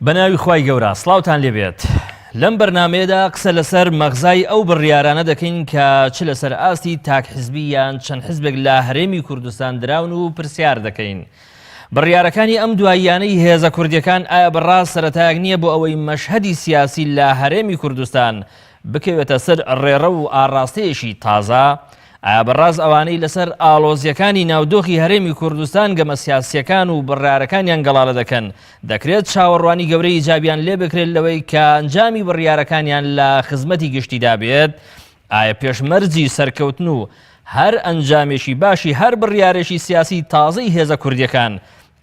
بەناوی خوای گەورە سڵاوتان لێبێت لەم بەرنمەیەدا قسە لەسەر مەغزای ئەو بڕیارانە دەکەین کە چ لەسەر ئاستی تاک حزبی یان چەند حزبێک لە هەرێمی کوردستان دراون و پرسیار دەکەین. بڕیارەکانی ئەم دواییانەی هێزە کوردیەکان ئایا بەڕاست سەرەتایەک نییە بۆ ئەوەی مەشهەدی سیاسی لە هەرێمی کوردستان بکەوێتە سەر ڕێڕەو و ئاڕاستەیەکی تازە؟ ئایا بەڕاست ئەوانەی لەسەر ئاڵۆزیەکانی ناو دۆخی هەرێمی کوردستان گەمە سیاسیەکان و بڕیارەکانیان گەڵالە دەکەن، دەکرێت چاوەڕوانی گەورەی ئیجابیان لێ بکرێت لەوەی کە ئەنجامی بڕیارەکانیان لە خزمەتی گشتیدا بێت؟ ئایا پێشمەرجی سەرکەوتن و هەر ئەنجامێکی باشی هەر بڕیارێکی سیاسی تازەی هێزە کوردیەکان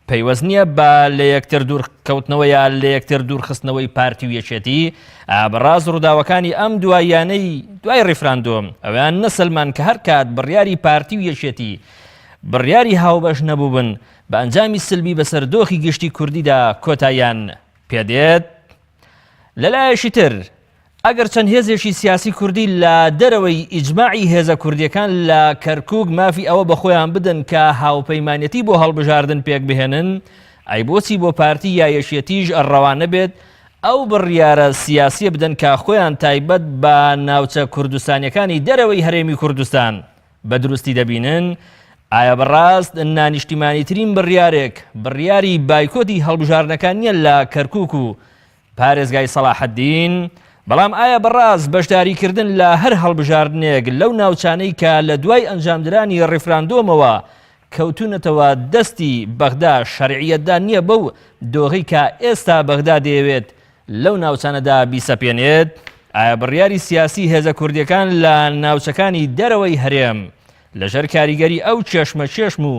پەیوەست نییە بە لەیەکتر دوورکەوتنەوە یا لەیەکتر دوورخستنەوەی پارتی و یەکێتی؟ ئایا بەڕاست ڕووداوەکانی ئەم دواییانەی دوای ڕیفراندۆم ئەویان نەسەلمان کە هەر کات بڕیاری پارتی و یەکێتی بڕیاری هاوبەش نەبووبن بە ئەنجامی سلبی بەسەر دۆخی گشتی کوردیدا کۆتاییان پێدێت؟ لەلایەکی تر ئەگەر چەند هێزێکی سیاسی کوردی لە دەرەوەی ئیجماعی هێزە کوردیەکان لە کەرکوک مافی ئەوە بە خۆیان بدەن کە هاوپەیمانەتی بۆ هەڵبژاردن پێک بهێنن، ئەی بۆچی بۆ پارتی یا یەکێتیش ڕەوا نەبێت ئەو بڕیارە سیاسیە بدەن کە خۆیان تایبەت بە ناوچە کوردستانیەکانی دەرەوەی هەرێمی کوردستان بە دروستی دەبینن؟ ئایا بەڕاست نانیشتیمانیترین بڕیارێک بڕیاری بایکۆتی هەڵبژاردنەکان نییە لە کەرکوک و پارێزگای سەڵاحەدین، بەڵام ئایا بەڕاست بەشداریکردن لە هەر هەڵبژاردنێک لەو ناوچانەی کە لە دوای ئەنجامدرانی ڕیفراندۆمەوە کەوتوونەتەوە دەستی بەغدا شەرعیەتدان نییە بەو دۆخەی کە ئێستا بەغدا دەیەوێت لەو ناوچانەدا بیسەپێنێت؟ ئایا بڕیاری سیاسی هێزە کوردیەکان لە ناوچەکانی دەرەوەی هەرێم لەژێر کاریگەری ئەو کێشمەکێشم و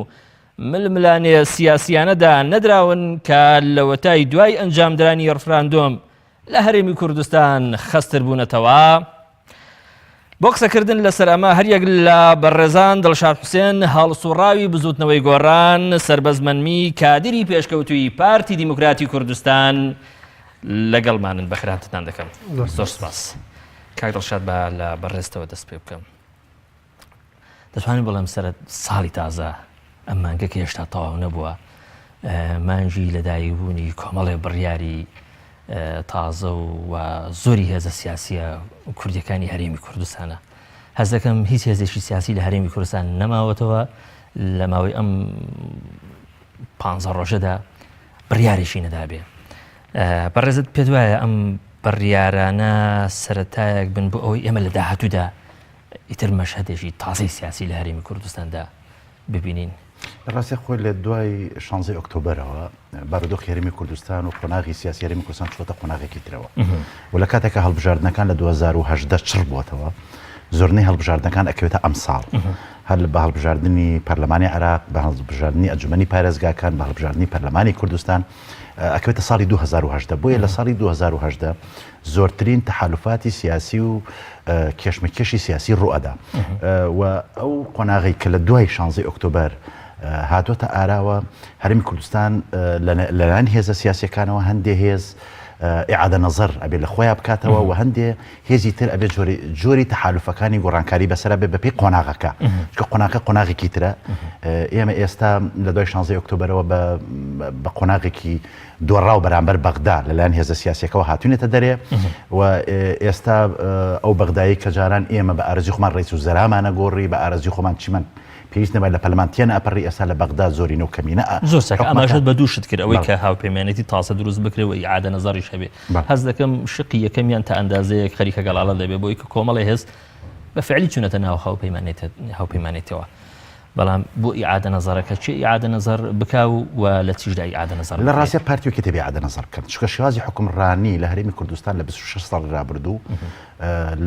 ململانێ سیاسیانەدا نەدراون کە لەوەتای دوای ئەنجامدرانی ڕفراندۆم لە هەرێمی کوردستان خەستر بوونەتەوە؟ بۆ قسەکردن لەسەر ئەمە هەریەک لە بەڕێزان دڵشاد حوسێن هەڵسوڕاوی بزوتنەوەی گۆڕان، سەربەز مەنمی کادری پێشکەوتووی پارتی دیموکراتی کوردستان لەگەڵمانن. بەخێرهاتنتان دەکەم. زۆر سپاس. کاک دڵشاد با لە بەڕێزتەوە دەست پێ بکەم. دەتوانین بڵێم سەر ساڵی تازە ئەم مانگە کە هێشتا تەواو نەبووە مانگی لەدایکبوونی کۆمەڵێ بڕیاری تازە و زۆری هێزە سیاسیە کوردیەکانی هەرێمی کوردستانە هەز دەکەم هیچ هێزێکی سیاسی لە هەرێمی کوردستان نەماوەتەوە لە ماوەی ئەم پ ڕۆژەدا بڕیارێکی نەدابێ بەڕێزت پێت وایە ئەم بڕیارانە سەتایەک بن بۆ ئەوەی ئێمە لە داهاتوودا ئیتر مەشهەدێکی تازەی سیاسی لە هەرێمی کوردستاندا ببینین. لە ڕاستیا خۆی لە دوای شانزەی ئۆکتۆبەرەوە بارودۆخی هەرێمی کوردستان و قۆناغی سیاسی هەرێمی کوردستان چووەتە قۆناغێکی ترەوە و لە کاتێکا هەڵبژاردنەکان لە 2018 چڕ بووەتەوە زۆرنەی هەڵبژاردنەکان ئەکەوێتە ئەمساڵ هەر بە هەڵبژاردنی پەرلەمانی عێراق بە هەڵبژاردنی ئەنجومەنی پارێزگاکان بە هەڵبژاردنی پەرلەمانی کوردستان ئەکەوێتە ساڵی 2018 بۆیە لە ساڵی 2018 زۆرترین تەحالوفاتی سیاسی و کێشمەکێشی سیاسی ڕوئەدا و ئەو قۆناغی کە لە دوای شانزەی ئۆکتۆبەر هاتۆتە ئاراوە هەرمی کوردستان لەلایەن هێزە سیاسەکانەوە هەندێ هێز ئعادە نەزەر ئەبێ لە خۆیان بکاتەوە و هەندێ هێزی تر ئەبێ جۆری جۆری تەحالوفەکانی گۆڕانکاری بەسەر بێ بەپێی قۆناغەکە چکە قۆناغە قۆناغێکی ترە ئێمە ئێستا لە دوای شانزەی ئۆکتۆبەرەوە بە قۆناغێکی دۆڕاو بەرامبەر بەغدا لەلایەن هێزە سیاسیەکەوە هاتوینەتە دەرێ و ئێستا ئەو بەغدایی کە جاران ئێمە بە ئارەزوی خۆمان ڕئیس وزەرامانە گۆڕی بە ئارەزوی خۆمان چیمان پێویست نەبا لە پەرلەمان تێنە ئەپەڕی ئێستا لە بەغدا زۆرینە و کەمینە زۆر چاک ئاماژەت بە دوو شت کرد ئەوەی کە هاوپەیمانێتی تازە دروست بکرێ و ئیعادە نەزەڕیش هەبێ هەست دەکەم شقی یەکەمیان تا ئەندازەیەک خەریکە گەڵاڵە دەبێ بۆی کە کۆمەڵی هێز بە فعلی چونەتە ناو هاوپەیمانێتەوە بەڵام بۆ ئیعادە نەزەرەکە کێ ئیعادە نەزەر بکا و و لە چیشدا ئیعادە نەزەر لە بکرێت؟ ڕاستیا پارتی و یەکێتی ئەبێ ئیعادە نەزەر بکەن چونکە شێوازی حوکمڕانی لە هەرێمی کوردستان لە 26 ساڵی ڕابردوو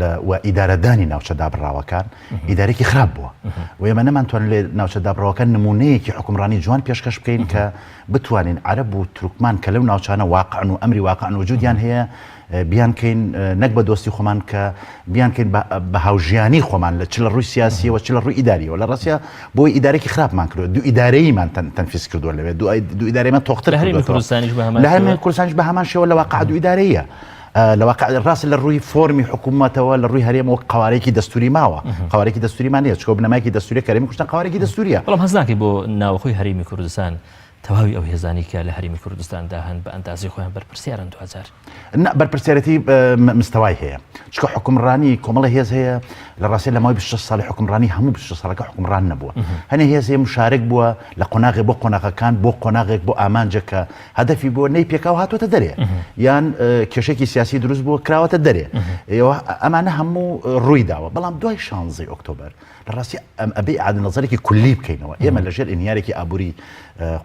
لە و ئیدارەدانی ناوچە دابڕاوەکان ئیدارێکی خراپ بووە و ئێمە نەمانتوان لێ ناوچە دابڕاوەکان نمونەیەکی حوکمڕانی جوان پێشکەش بکەین کە بتوانین عەرەب و تورکمان کە لەو ناوچانە واقعن و ئەمری واقعن وجودیان هەیە بیانکەین نەک بە دۆستی خۆمان کە بیانکەین بە هاوژیانی خۆمان لە چ لە ڕووی سیاسیەوە چ لە ڕووی ئیداریەوە لە ڕاستیا بۆی ئیدارێکی خراپمان کردووە دوو ئیدارەییمان تەنفیز کردووە لەوێ دوو ئیدارەیمان تۆختر لە هەرێمی کوردستانیش بە هەمان لە هەرێمی کوردستانیش بە هەمان شێوە لە واقع دوو ئیدارەیە. لە واقع ڕاست لە ڕووی فۆرمی حکوومەتەوە لە ڕووی هەرێم وەک قوارێکی دەستوری ماوە قوارێکی دەستوریمان نیە چکۆ بنەمایکی دەستوری کەرێمی کوردستان قوارێکی دەستوریە بەڵام هەست ناکەی بۆ ناوخۆی هەرێمی کوردستان. تەواوی ئەو هێزانەی کە لە هەرێمی کوردستاندا هەن بە ئەندازەی خۆیان بەرپرسیارن دواجار. نا بەرپرسیارێتی مستەوای هەیە چکە حکومڕانی کۆمەڵە هێز هەیە لە ڕاستە لە ماوەی 26 ساڵی حکومڕانی هەموو 26 ساڵەکە حکومڕان نەبووە هەنێ هێز هەیە مشارک بووە لە قۆناغێ بۆ قۆناغەکان بۆ قۆناغێک بۆ ئامانجێک کە هەدەفی بووە نەی پێکاو هاتووەتە دەرێ یان کێشێکی سیاسی دروست بووە کراوەتە دەرێ ئێوە ئەمانە هەموو ڕووی داوە بەڵام دوای 16 ئۆکتۆبەر لە ڕاستی ئەم ئەبێ ئیعادە نەزەرێکی کولی بکەینەوە ئێمە لەژێر ئینهیارێکی ئابووری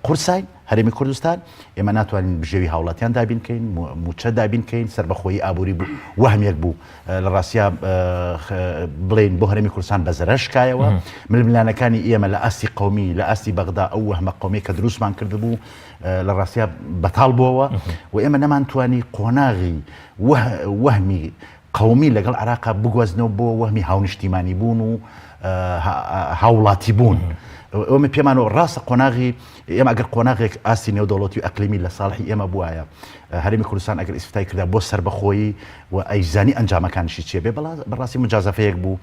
قورساین هەرێمی کوردستان ئێمە ناتوانین بژێوی هاوڵاتیان دابین کەین موچە دابین کەین سەربەخۆیی ئابووری بوو وەهمێک بوو لە ڕاستیا بڵێن بۆ هەرێمی کوردستان بە زەرەر شکایەوە ململانەکانی ئێمە لە ئاستی قومی لە ئاستی بەغدا ئەو وەهمە قومی کە دروستمان کردبوو لە ڕاستیا بەتاڵ بووەوە و ئێمە نەمانتوانی قۆناغی وەهمی قەومی لەگەڵ عێراقا بگوازنەوە بۆ وەهمی هاونیشتیمانی بوون و هاوڵاتی بوون. ئێمە پێمان ڕاستە قۆناغی ئێمە ئەگەر قۆناغێک ئاستی نێودەوڵەتی و ئەقلیمی لە ساڵحی ئێمە بواە هەرێمی کوردستان ئەگەر ئیسفتای کردا بۆ سەربەخۆیی و ئەیزانی ئەنجامەکانیشی چیە بێ بەڵام بەڕاستی مجازەفەیەک بوو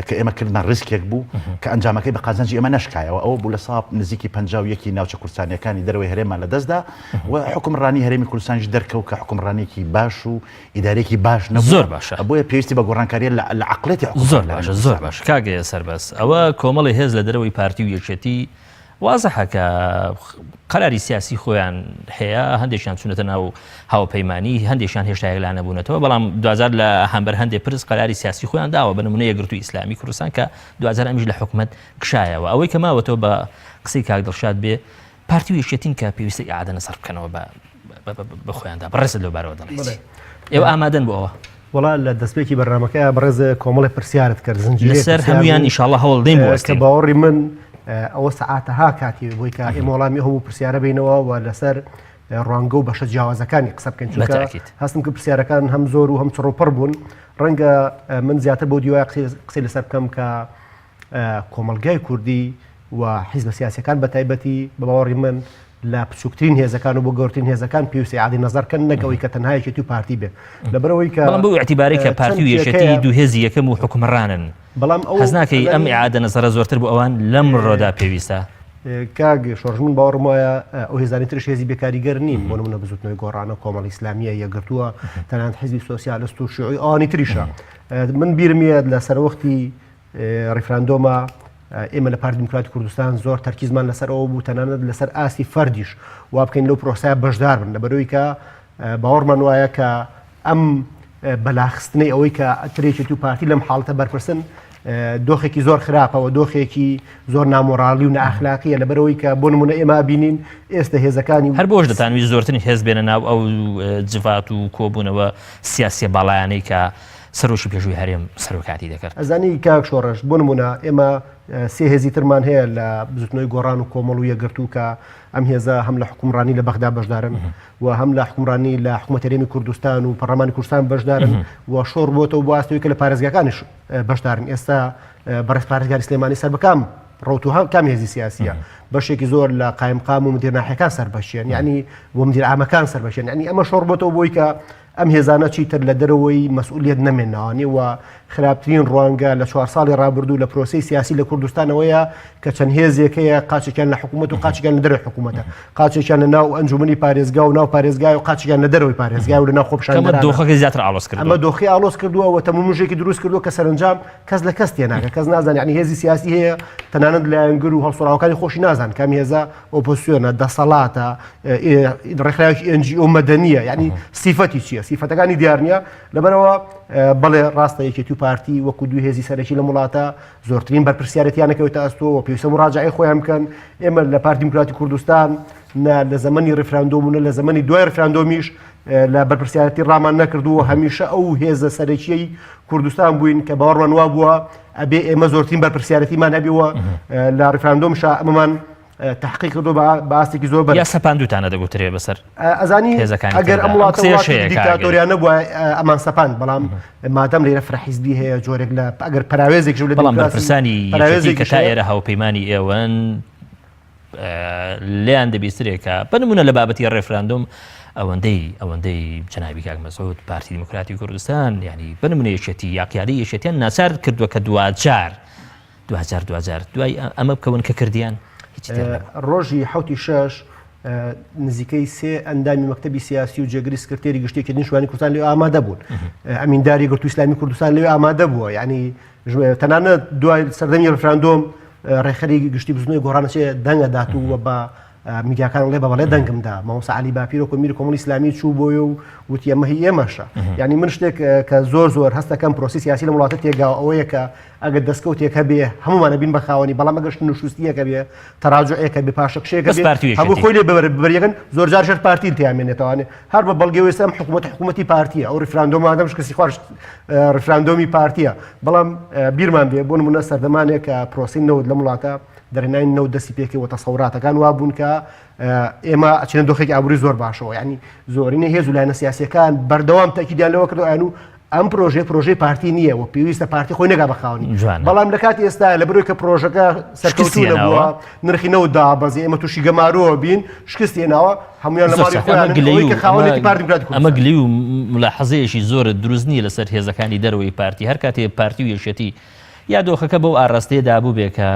کە ئێمە کردمان ڕیسکێک بوو کە ئەنجامەکەی بە قازانجی ئێمە نەشکایەوە ئەوە بوو لە سا نزیکی 51 ناوچە کوردستانیەکانی دەرەوەی هەرێمان لەدەستدا و حکومڕانی هەرێمی کوردستانیش دەرکەوت کە حکومڕانێکی باش و ئیدارەیەکی باش نەبوو زۆر باشە بۆیە پێویستی بە گۆڕانکاریە لە عەقڵێتی حکومەت زۆر باشە زۆر باش کاک سەربەست ئەوە کۆمەڵی هێز لە دەرەوەی پارتی و یەکێتی وازحە کە قەراری سیاسی خۆیان هەیە هەندێکیان چونەتە ناو هاوپەیمانی هەندێکیان هێشتا یەکلا نەبوونەتەوە بەڵام دوجار لە هەمبەر هەندێک پرس قەراری سیاسی خۆیان داوە بە نمونە یەکگرتووی ئیسلامی کوردستان کە دوجار ئەمیش لە حکومەت کشایەوە ئەوەی کە ماوەتەوە بە قسەی کاک دڵشاد بێ پارتی و یەکێتین کە پێویستە ئیعادە نەزەر بکەنەوە بە بە خۆیاندا بەڕێزت لەو بارەوە دەڵێیت بەڵێ. ئێوە ئامادەن بۆ ئەوە؟ وەڵا لە دەستپێکی بەرنامەکەیا بەڕێز کۆمەڵێ پرسیارت کرد زنجیرەیەک لەسەر پرسیار هەموویان بوو ئیشاڵڵا هەوڵ دەین کە بوەستین. باوەڕی من ئەوە سەعاتەها کاتی بۆی کە ئێمە وەڵامی ئەو هەموو پرسیارە بینەوە و لەسەر ڕوانگە و بەشە جیاوازەکانی قسە بکەین چونکە بەتەئکید. هەستم کە پرسیارەکان هەم زۆر و هەم چڕوپڕ بوون ڕەنگە من زیاتر بۆ دیوای قسەی لەسەر بکەم کە کۆمەڵگای کوردی و حیزبە سیاسیەکان بە تایبەتی بە باوەڕی من لە بچووکترین هێزەکان و بۆ گەورترین هێزەکان پێویستە ئیعادەی نەزەر کەن نەک ئەوەی کە تەنها یەکێتی و پارتی بێ لەبەرئەوەی کە بەڵام بەو ئیعتیبارەی کە پارتی و یەکێتی دوو هێزی یەکەم و حوکمڕانن بەڵام ئەو هەست ناکەی ئەم ئیعادە نەزەرە زۆرتر بۆ ئەوان لەمڕۆدا پێویستە؟ کاک شۆڕش من باوەڕم وایە ئەو هێزانی ترش هێزی بێکاریگەر نین بۆ نمونە بزوتنەوەی گۆڕانە کۆمەڵی ئیسلامیە یەکگرتووە تەنانەت حیزبی سۆسیالست و شیوعی ئەوانی تریشە من بیرم یەت لە سەرەوەختی ڕیفراندۆمە ئێمە لە پارتی دیموکراتی کوردستان زۆر تەرکیزمان لەسەر ئەوە بوو تەنانەت لەسەر ئاستی فەردیش وا بکەین لەو پرۆسەیە بەشدار بن لەبەرەوەی کە باوەڕمان وایە کە ئەم بەلاخستنەی ئەوەی کە ترێکێتی و پارتی لەم حاڵەتە بەرپرسن دۆخێکی زۆر خراپەوە دۆخێکی زۆر نامۆرالی و ناخلاقیە لەبەرەوەی کە بۆ نمونە ئێمە بینین ئێستا هێزەکانی هەر بۆش دەتانویست زۆرترین هێز بێنە ناو ئەو جڤات و کۆبوونەوە سیاسیە باڵایانەی کە سەرۆکی پێشووی هەرێم سەرۆکاتی دەکرد. ئەزانی کاک شۆڕش، بۆ نموونە ئێمە سێ هێزی ترمان هەیە لە بزوتنەوەی گۆڕان و کۆمەڵ و یەکگرتوو کە ئەم هێزە هەم لە حوکمڕانی لە بەغدا بەشدارن و هەم لە حوکمڕانی لە حکوومەت هەرێمی کوردستان و پەڕلەمانی کوردستان بەشدارن و شۆڕ بۆتەوە بۆ ئاستەوەی کە لە پارێزگاکانیش بەشدارن. ئێستا بەڕێز پارێزگاری سلێمانی سەر بە کام ڕەوت و کام هێزی سیاسیە؟ بەشێکی زۆر لە قایمقام و مدیر ناحیەکان سەر بە چییەن؟ یعنی و مدیر عامەکان سەر بە چییەن؟ یعنی ئەمە شۆڕ بۆتەوە بۆی کە ئەم هێزانە چیتر لە دەرەوەی مەسئولیەت نەمێننەوانی و خراپترین ڕوانگە لە چوار ساڵی ڕابردوو لە پرۆسەی سیاسی لە کوردستانەوەیە کە چەند هێزێک هەیە قاچێکیان لە حکوومەت و قاچێکیان لە دەرەوەی حکوومەتە قاچێکیان لە ناو ئەنجومەنی پارێزگا و ناو پارێزگای و قاچێکیان لە دەرەوەی پارێزگای و لە ناو خۆپیشاندەرانە. ئەمە دۆخەکەی زیاتر ئاڵۆز کردووە. ئەمە دۆخی ئاڵۆز کردووە و تەمومژێکی دروست کردووە کە سەرەنجام کەس لە کەس تێناگە کەس نازانێت یعنی هێزی سیاسی هەیە تەنانەت لایەنگر و هەڵسوڕاوەکانی خۆشی نازان کام هێزە ئۆپۆزسیۆنە، دەسەڵاتە، ڕێکخراوێکی NGO مەدەنییە، یعنی سیفەتی چییە؟ سیفەتەکانی دیار نییە. لەبەرئەوە بەڵێ ڕاستە یەکێتی و پارتی وەکو دوو هێزی سەرەکی لەم وڵاتە زۆرترین بەرپرسیارێتیان نەکەوێتە ئەستۆ و پێویستە مراجعەی خۆیان بکەن. ئێمە لە پارتی دیموکراتی کوردستان نە لە زەمەنی ڕیفراندۆم و نە لە زەمەنی دوای ڕیفراندۆمیش لە بەرپرسیارەتی ڕامان نەکردووە، هەمیشە ئەو هێزە سەرەکیەی کوردستان بووین کە باوەڕمان وابووە ئەبێ ئێمە زۆرترین بەرپرسیارەتیمان هەبێ و لە ڕیفراندۆمشا ئەمەمان تحقیق کردو بە ئاستێکی زۆر بەرز. یا سەپاندوتانە دەگوترێ بەسەر ئەزانی هێزەکانی ئەگەر تردا. ئەم ئەم وڵاتە قسەیەش وڵاتێکی هەیە کاک. دیکتاتۆریانە بووە ئەمان سەپاند بەڵام مادام لێرە فرە حیزبی هەیە جۆرێک لە ئەگەر پەراوێزێکیش لە بەڵام دیموکراسی بەرپرسانی یەکێتی کە پەراوێزێکیش تا هەیە. ئێرە هاوپەیمانی ئێوەن لێیان دەبیسترێ کە بە نمونە لە بابەتی ڕێفراندۆم ئەوەندەی ئەوەندەی جەنابی کاک مەسعود پارتی دیموکراتی کوردستان یعنی بە نمونە یەکێتی یا قیادەی یەکێتیان ناچار کردووە کە دواجار دواجار دواجار دوای ئەمە بکەون کە کردیان هیچی تر نەبوو. ڕۆژی حەوتی شەش. نزیکەی سێ ئەندامی مەکتەبی سیاسی و جێگری سکرتێری گشتی یەکێتی نیشتمانی کوردستان لێ ئامادە بوون ئەمینداری یەکگرتووی ئیسلامی کوردستان لێ ئامادە بووە یعنی تەنانەت دوای سەردەمی ڕفراندۆم ڕێکخەری گشتی بزنەوەی گۆڕانەچێ دەنگە دات و بە میدیاکان ڵێ بە بەڵێ دەنگم دا مامۆستا عەلی باپیرۆ کۆمیر کۆمەڵی ئیسلامی چوو بۆی و وتی ئەمە هی ئێمەشە یعنی من شتێک کە زۆر زۆر هەستەکەم پرۆسی سیاسی لە وڵاتە تێگاوە ئەوەیە کە ئەگەر دەستکەوتێک هەبێ هەموومان ئەبین بە خاوەنی بەڵام ئەگەر نوشوستیەکە بێ تەراجعێکە بێ پاشەکشێکە بەس بێ پارتی و هەموو یەکێتی. خۆی لێ بەبەر بەریەکەن زۆر جار شەر پارتی تیامێنێتەوانێ هەر بە بەڵگەی ئێستا ئەم حکوومەت حکوومەتی پارتیە ئەو ڕیفراندۆم ئادەم شکستی خوارد ڕیفراندۆمی پارتیە بەڵام بیرمان بێ بۆ نمونە سەردەمانێک کە پرۆسی نەوت لەم وڵاتە دەرهێنانی نەوت دەستی پێکرد و تەسەوراتەکان وابوون کە ئێمە ئەچینە دۆخێکی ئابووری زۆر باشەوە یعنی زۆرینە هێز و لایەنە سیاسیەکان بەردەوام تەکیدیان لەوە کردو ئەیان و ئەم پرۆژەیە پرۆژەی پارتی نییە و پێویستە پارتی خۆی نەگا بە خاوەنی جوانە. بەڵام لە کاتی ئێستا لە بەرەوەی کە پرۆژەکە سەرکەوتوو شکستی نەبووە هێناوە. نرخی نەوت دابەزی ئێمە تووشی گەمارۆوە بین شکستی هێناوە هەمویان لە زۆر ماڵی چاک. ئەمە خۆیانن گلەیی ئەوەی و کە خاوەنێتی ئەمە پارتی دیموکراتی ئەمە کوردستان گلەیی و ملاحەزەیەکی زۆرە دروست نییە لەسەر هێزەکانی دەرەوەی پارتی هەر کاتێ پارتی و یەکێتی یا دۆخەکە بەو ئاراستەیەدا بووبێ کە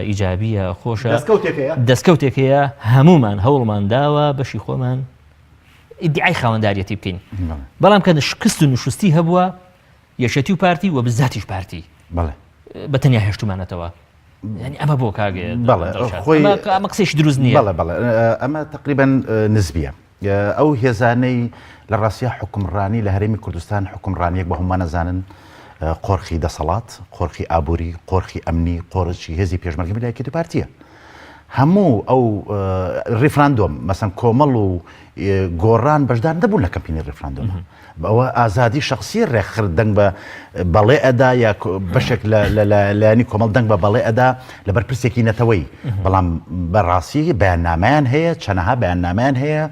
ئیجابییە، خۆشە، دەستکەوتێک هەیە. دەستکەوتێک هەیە، هەموومان هەوڵمان داوە بەشی خۆمان ئیدعای خاوەنداریەتی بکەین. بەڵام کە شکست و نوشستی هەبووە، یەکێتی و پارتی و بزاتیش پارتی بە تەنیا هێشتومانەتەوە. یعنی ئەمە بۆ کاک دڵشاد؟ خۆی ئەمە قسەیەکی دروست نییە. بەڵێ بەڵێ ئەمە تقریبا نسبیە. ئەو هێزانەی لە ڕاستیا حوکمڕانی لە هەرێمی کوردستان حوکمڕانیەک بە هەموومان ئەزانن قۆرخی دەسەڵات، قۆرخی ئابووری، قۆرخی ئەمنی، قۆرخی هێزی پێشمەرگە لە یەکێتی پارتیە. هەموو ئەو ڕیفراندۆم مەسەن کۆمەڵ و گۆڕان بەشدار نەبوون لە کەمپینی ڕیفراندۆم. ئەوە ئازادی شەخسی ڕێکخر دەنگ بە بەڵێ ئەدا یا بەشێک لە لایەنی کۆمەڵ دەنگ بە بەڵێ ئەدا لە بەرپرسێکی نەتەوەی بەڵام بەڕاستی بەیاننامەیان هەیە چەنەها بەیاننامەیان هەیە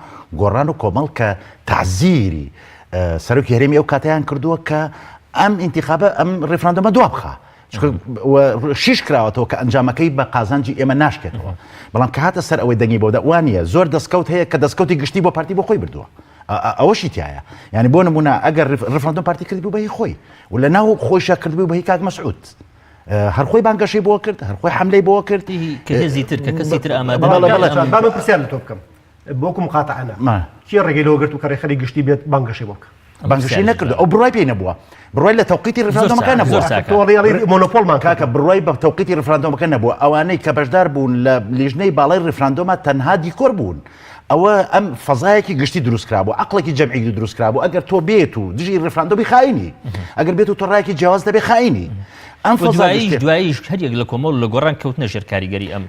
گۆڕان و کۆمەڵ کە تەعزیری سەرۆکی هەرێمی ئەو کاتیان کردووە کە ئەم ئینتیخابە ئەم ڕیفراندۆمە دوا بخا شیش کراوەتەوە کە ئەنجامەکەی بە قازانجی ئێمە ناشکێتەوە بەڵام کە هاتە سەر ئەوەی دەنگی بۆدا وانە زۆر دەستکەوت هەیە کە دەستکەوتی گشتی بۆ پارتی بۆ خۆی بردووە ئەوەشی تایە یعنی بۆ نمونە ئەگەر ڕفراندۆم پارتی کرد بوو بە هی خۆی و لە ناو خۆیشا کردبوو بە هی کاک مەسعود هەر خۆی بانگەشەی بۆ کرد هەر خۆی حملەی بۆ کرد کە هێزی تر کە کەسی تر ئامادە با من پرسیار لە تۆ بکەم بۆکو مقاتعە نا کێ ڕێگەی لەوە گرت و کە ڕێکخەری گشتی بێت بانگەشەی بۆ بکە بانگەشەی نەکردو ئەو بڕوای پێی نەبووە بڕوای لە تەوقیتی ڕفراندۆمەکە نەبووە مۆنۆپۆلمان کاکە بڕوای بە تەوقیتی ڕفراندۆمەکە نەبووە ئەوانەی کە بەشدار بوون لە لیژنەی باڵای ڕفراندۆمە تەنها دیکۆر بوون ئەوە ئەم فەزایەکی گشتی دروست کرابوو عقلێکی جەمعی دروست کرابوو ئەگەر تۆ بێت و دژی ڕفراندۆمی خاینی ئەگەر بێت و تۆ ڕایەکی جیاواز دەبێ خاینی ئەم فەزایش دواییش هەریەک لە کۆمەڵ لە گۆڕان کەوتنە ژێر کاریگەری ئەم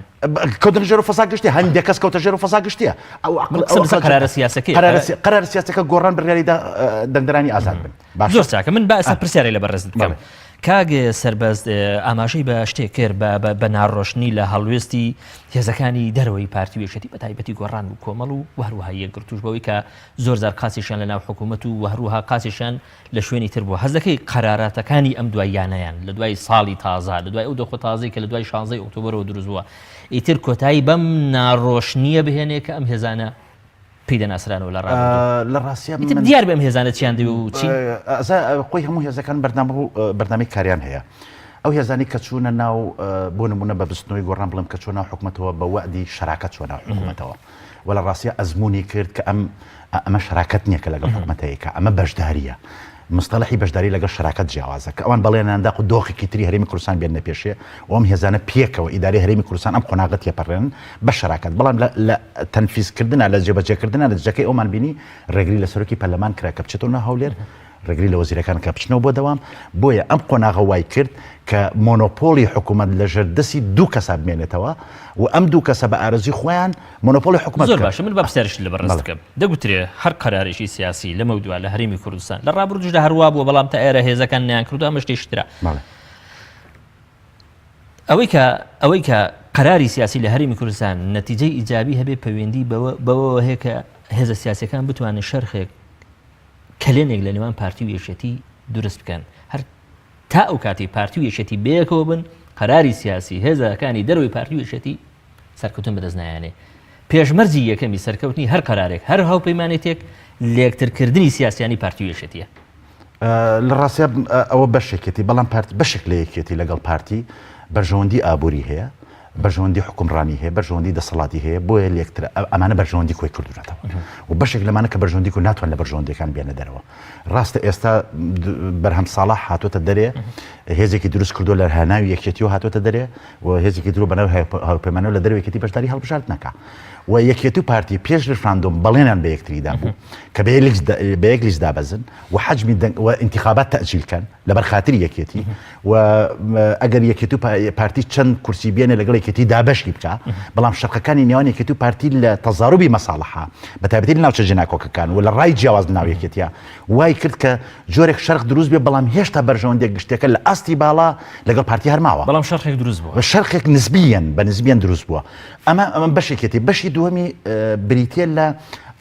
کەوتنە ژێر فەزا گشتی هەندێک کەس کەوتە ژێر فەزا گشتیە ئەو عقل ئەو قەرارە سیاسەکەی قەرار سیاسەکە گۆڕان بڕیاریدا دەنگدەرانی ئازاد بن زۆر چاکە من با ئێستا پرسیارێک لە بەڕێزت بکەم کاک سەربەست ئاماژەی بە شتێک کرد بە ناڕۆشنی لە هەڵوێستی هێزەکانی دەرەوەی پارتی و یەکێتی بە تایبەتی گۆڕان و کۆمەڵ و هەروەها یەکگرتووش بەوەی کە زۆر جار قاسیشیان لە ناو حکوومەت و هەروەها قاسیشیان لە شوێنی تر بووە هەست دەکەی قەراراتەکانی ئەم دواییانەیان لە دوای ساڵی تازە لە دوای ئەو دۆخە تازەی کە لە دوای شانزەی ئۆکتۆبەرەوە دروست بووە ئیتر کۆتایی بەم ناڕۆشنییە بهێنێ کە ئەم هێزانە پێی دەناسرانەوە لە ڕابردوو لە ڕاستیا ئیتر من دیار بێ ئەم هێزانە چیان دەوێ و چین ئەزا خۆی هەموو هێزەکان بەرنامە و بەرنامەی کاریان هەیە ئەو هێزانەی کە چوونە ناو بۆ نمونە بە بزوتنەوەی گۆڕان بڵێم کە چووە ناو حکومەتەوە بە وەعدی شەراکەت چووە ناو حکومەتەوە و لە ڕاستیا ئەزموونی کرد کە ئەم ئەمە شەراکەت نییە کە لەگەڵ حکومەتەیەکە ئەمە بەشدارییە مستەڵەحی بەشداری لەگەڵ شەراکەت جیاوازە کە ئەوان بەڵێنیان دا دۆخێکی تری هەرێمی کوردستان بێننە پێشێ و ئەم هێزانە پێکەوە ئیدارەی هەرێمی کوردستان ئەم قۆناغە تێپەڕێنن بە شەراکەت بەڵام لە تەنفیزکردنا لە جێبەجێکردنا نەتیجەکەی ئەومان بینی ڕێگری لە سەرۆکی پەرلەمان کرا کە بچێتەوە ناو هەولێر ڕێگری لە وەزیرەکان کە بچنەوە بۆ دەوام بۆیە ئەم قۆناغە وای کرد کە مۆنۆپۆلی حکوومەت لەژێر دەستی دوو کەسا بمێنێتەوە و ئەم دوو کەسە بە ئارەزوی خۆیان مۆنۆپۆلی حکومەت زۆر بکەن. باشە من با پرسیارێکت لە بەڕێزت بەڵێ. بکەم دەگوترێ هەر قەرارێکی سیاسی لەمەودوا لە هەرێمی کوردستان لە ڕابردووشدا هەر وا بووە بەڵام تا ئێرە هێزەکان نەیانکردووە ئەمە شتێکی ترە بەڵێ. ئەوەی کە ئەوەی کە قەراری سیاسی لە هەرێمی کوردستان نەتیجەی ئیجابی هەبێ پەیوەندی بەوە بەوەوە هەیە کە هێزە سیاسیەکان بتوانن شەرخێک کەلێنێک لە نێوان پارتی و یەکێتی دروست بکەن هەر تا ئەو کاتی پارتی و یەکێتی بەیەکەوە بن قەراری سیاسی هێزەکانی دەرەوەی پارتی و یەکێتی سەرکەوتن بەدەست نایەنێ. پێشمەرجی یەکەمی سەرکەوتنی هەر قەرارێک، هەر هاوپەیمانێتیەک، لەیەکترکردنی سیاسیانی پارتی و یەکێتیە. لە ڕاستیا ئەوە بەشێکێتی، بەڵام پارتی بەشێک لە یەکێتی لەگەڵ پارتی بەرژەوەندی ئابووری هەیە. بەرژەوەندی حوکمڕانی هەیە، بەرژەوەندی دەسەڵاتی هەیە، بۆیە لێکتر ئەمانە بەرژەوەندی کۆی کردوونەتەوە و بەشێک لەمانە کە بەرژەوەندی کۆ ناتوان لە بەرژەوەندیەکان بێنە دەرەوە. ڕاستە ئێستا بەرهەم ساڵح هاتۆتە دەرێ هێزێکی دروست کردو لە هەناوی یەکێتی و هاتۆتە دەرێ و هێزێکی درۆ بەناو هاوپەیمانەوە لە دەرەوەی یەکێتی بەشداری هەڵبژاردن نەکا و یەکێتی و پارتی پێش ریفراندۆم بەڵێنیان بە یەکتری دابوو کە بە یەک لیست دابەزن و حەجمی دەنگ و ئینتیخابات تەئجیل کەن لەبەر خاتری یەکێتی و ئەگەر یەکێتی و پارتی چەند کورسی بێنێ لەگەڵ یەکێتی دابەشی بکە بەڵام شەرقەکانی نێوان یەکێتی و پارتی لە تەزاروبی مەساڵحە بە تایبەتی لە ناوچە جێناکۆکەکان و لە ڕای جیاواز ناو یەکێتیە وای کرد کە جۆرێک شەرق دروست بێ بەڵام هێشتا بەرژەوەندیە گشتیەکە لە ئاستی باڵا لەگەڵ پارتی هەر ماوە. بەڵام شەرقێک دروست بووە. شەرقێک نسبیەن بە نسبیەن دروست بووە. ئەمە ئەمە بەشێکێتی. بەشی دووەمی بریتیە لە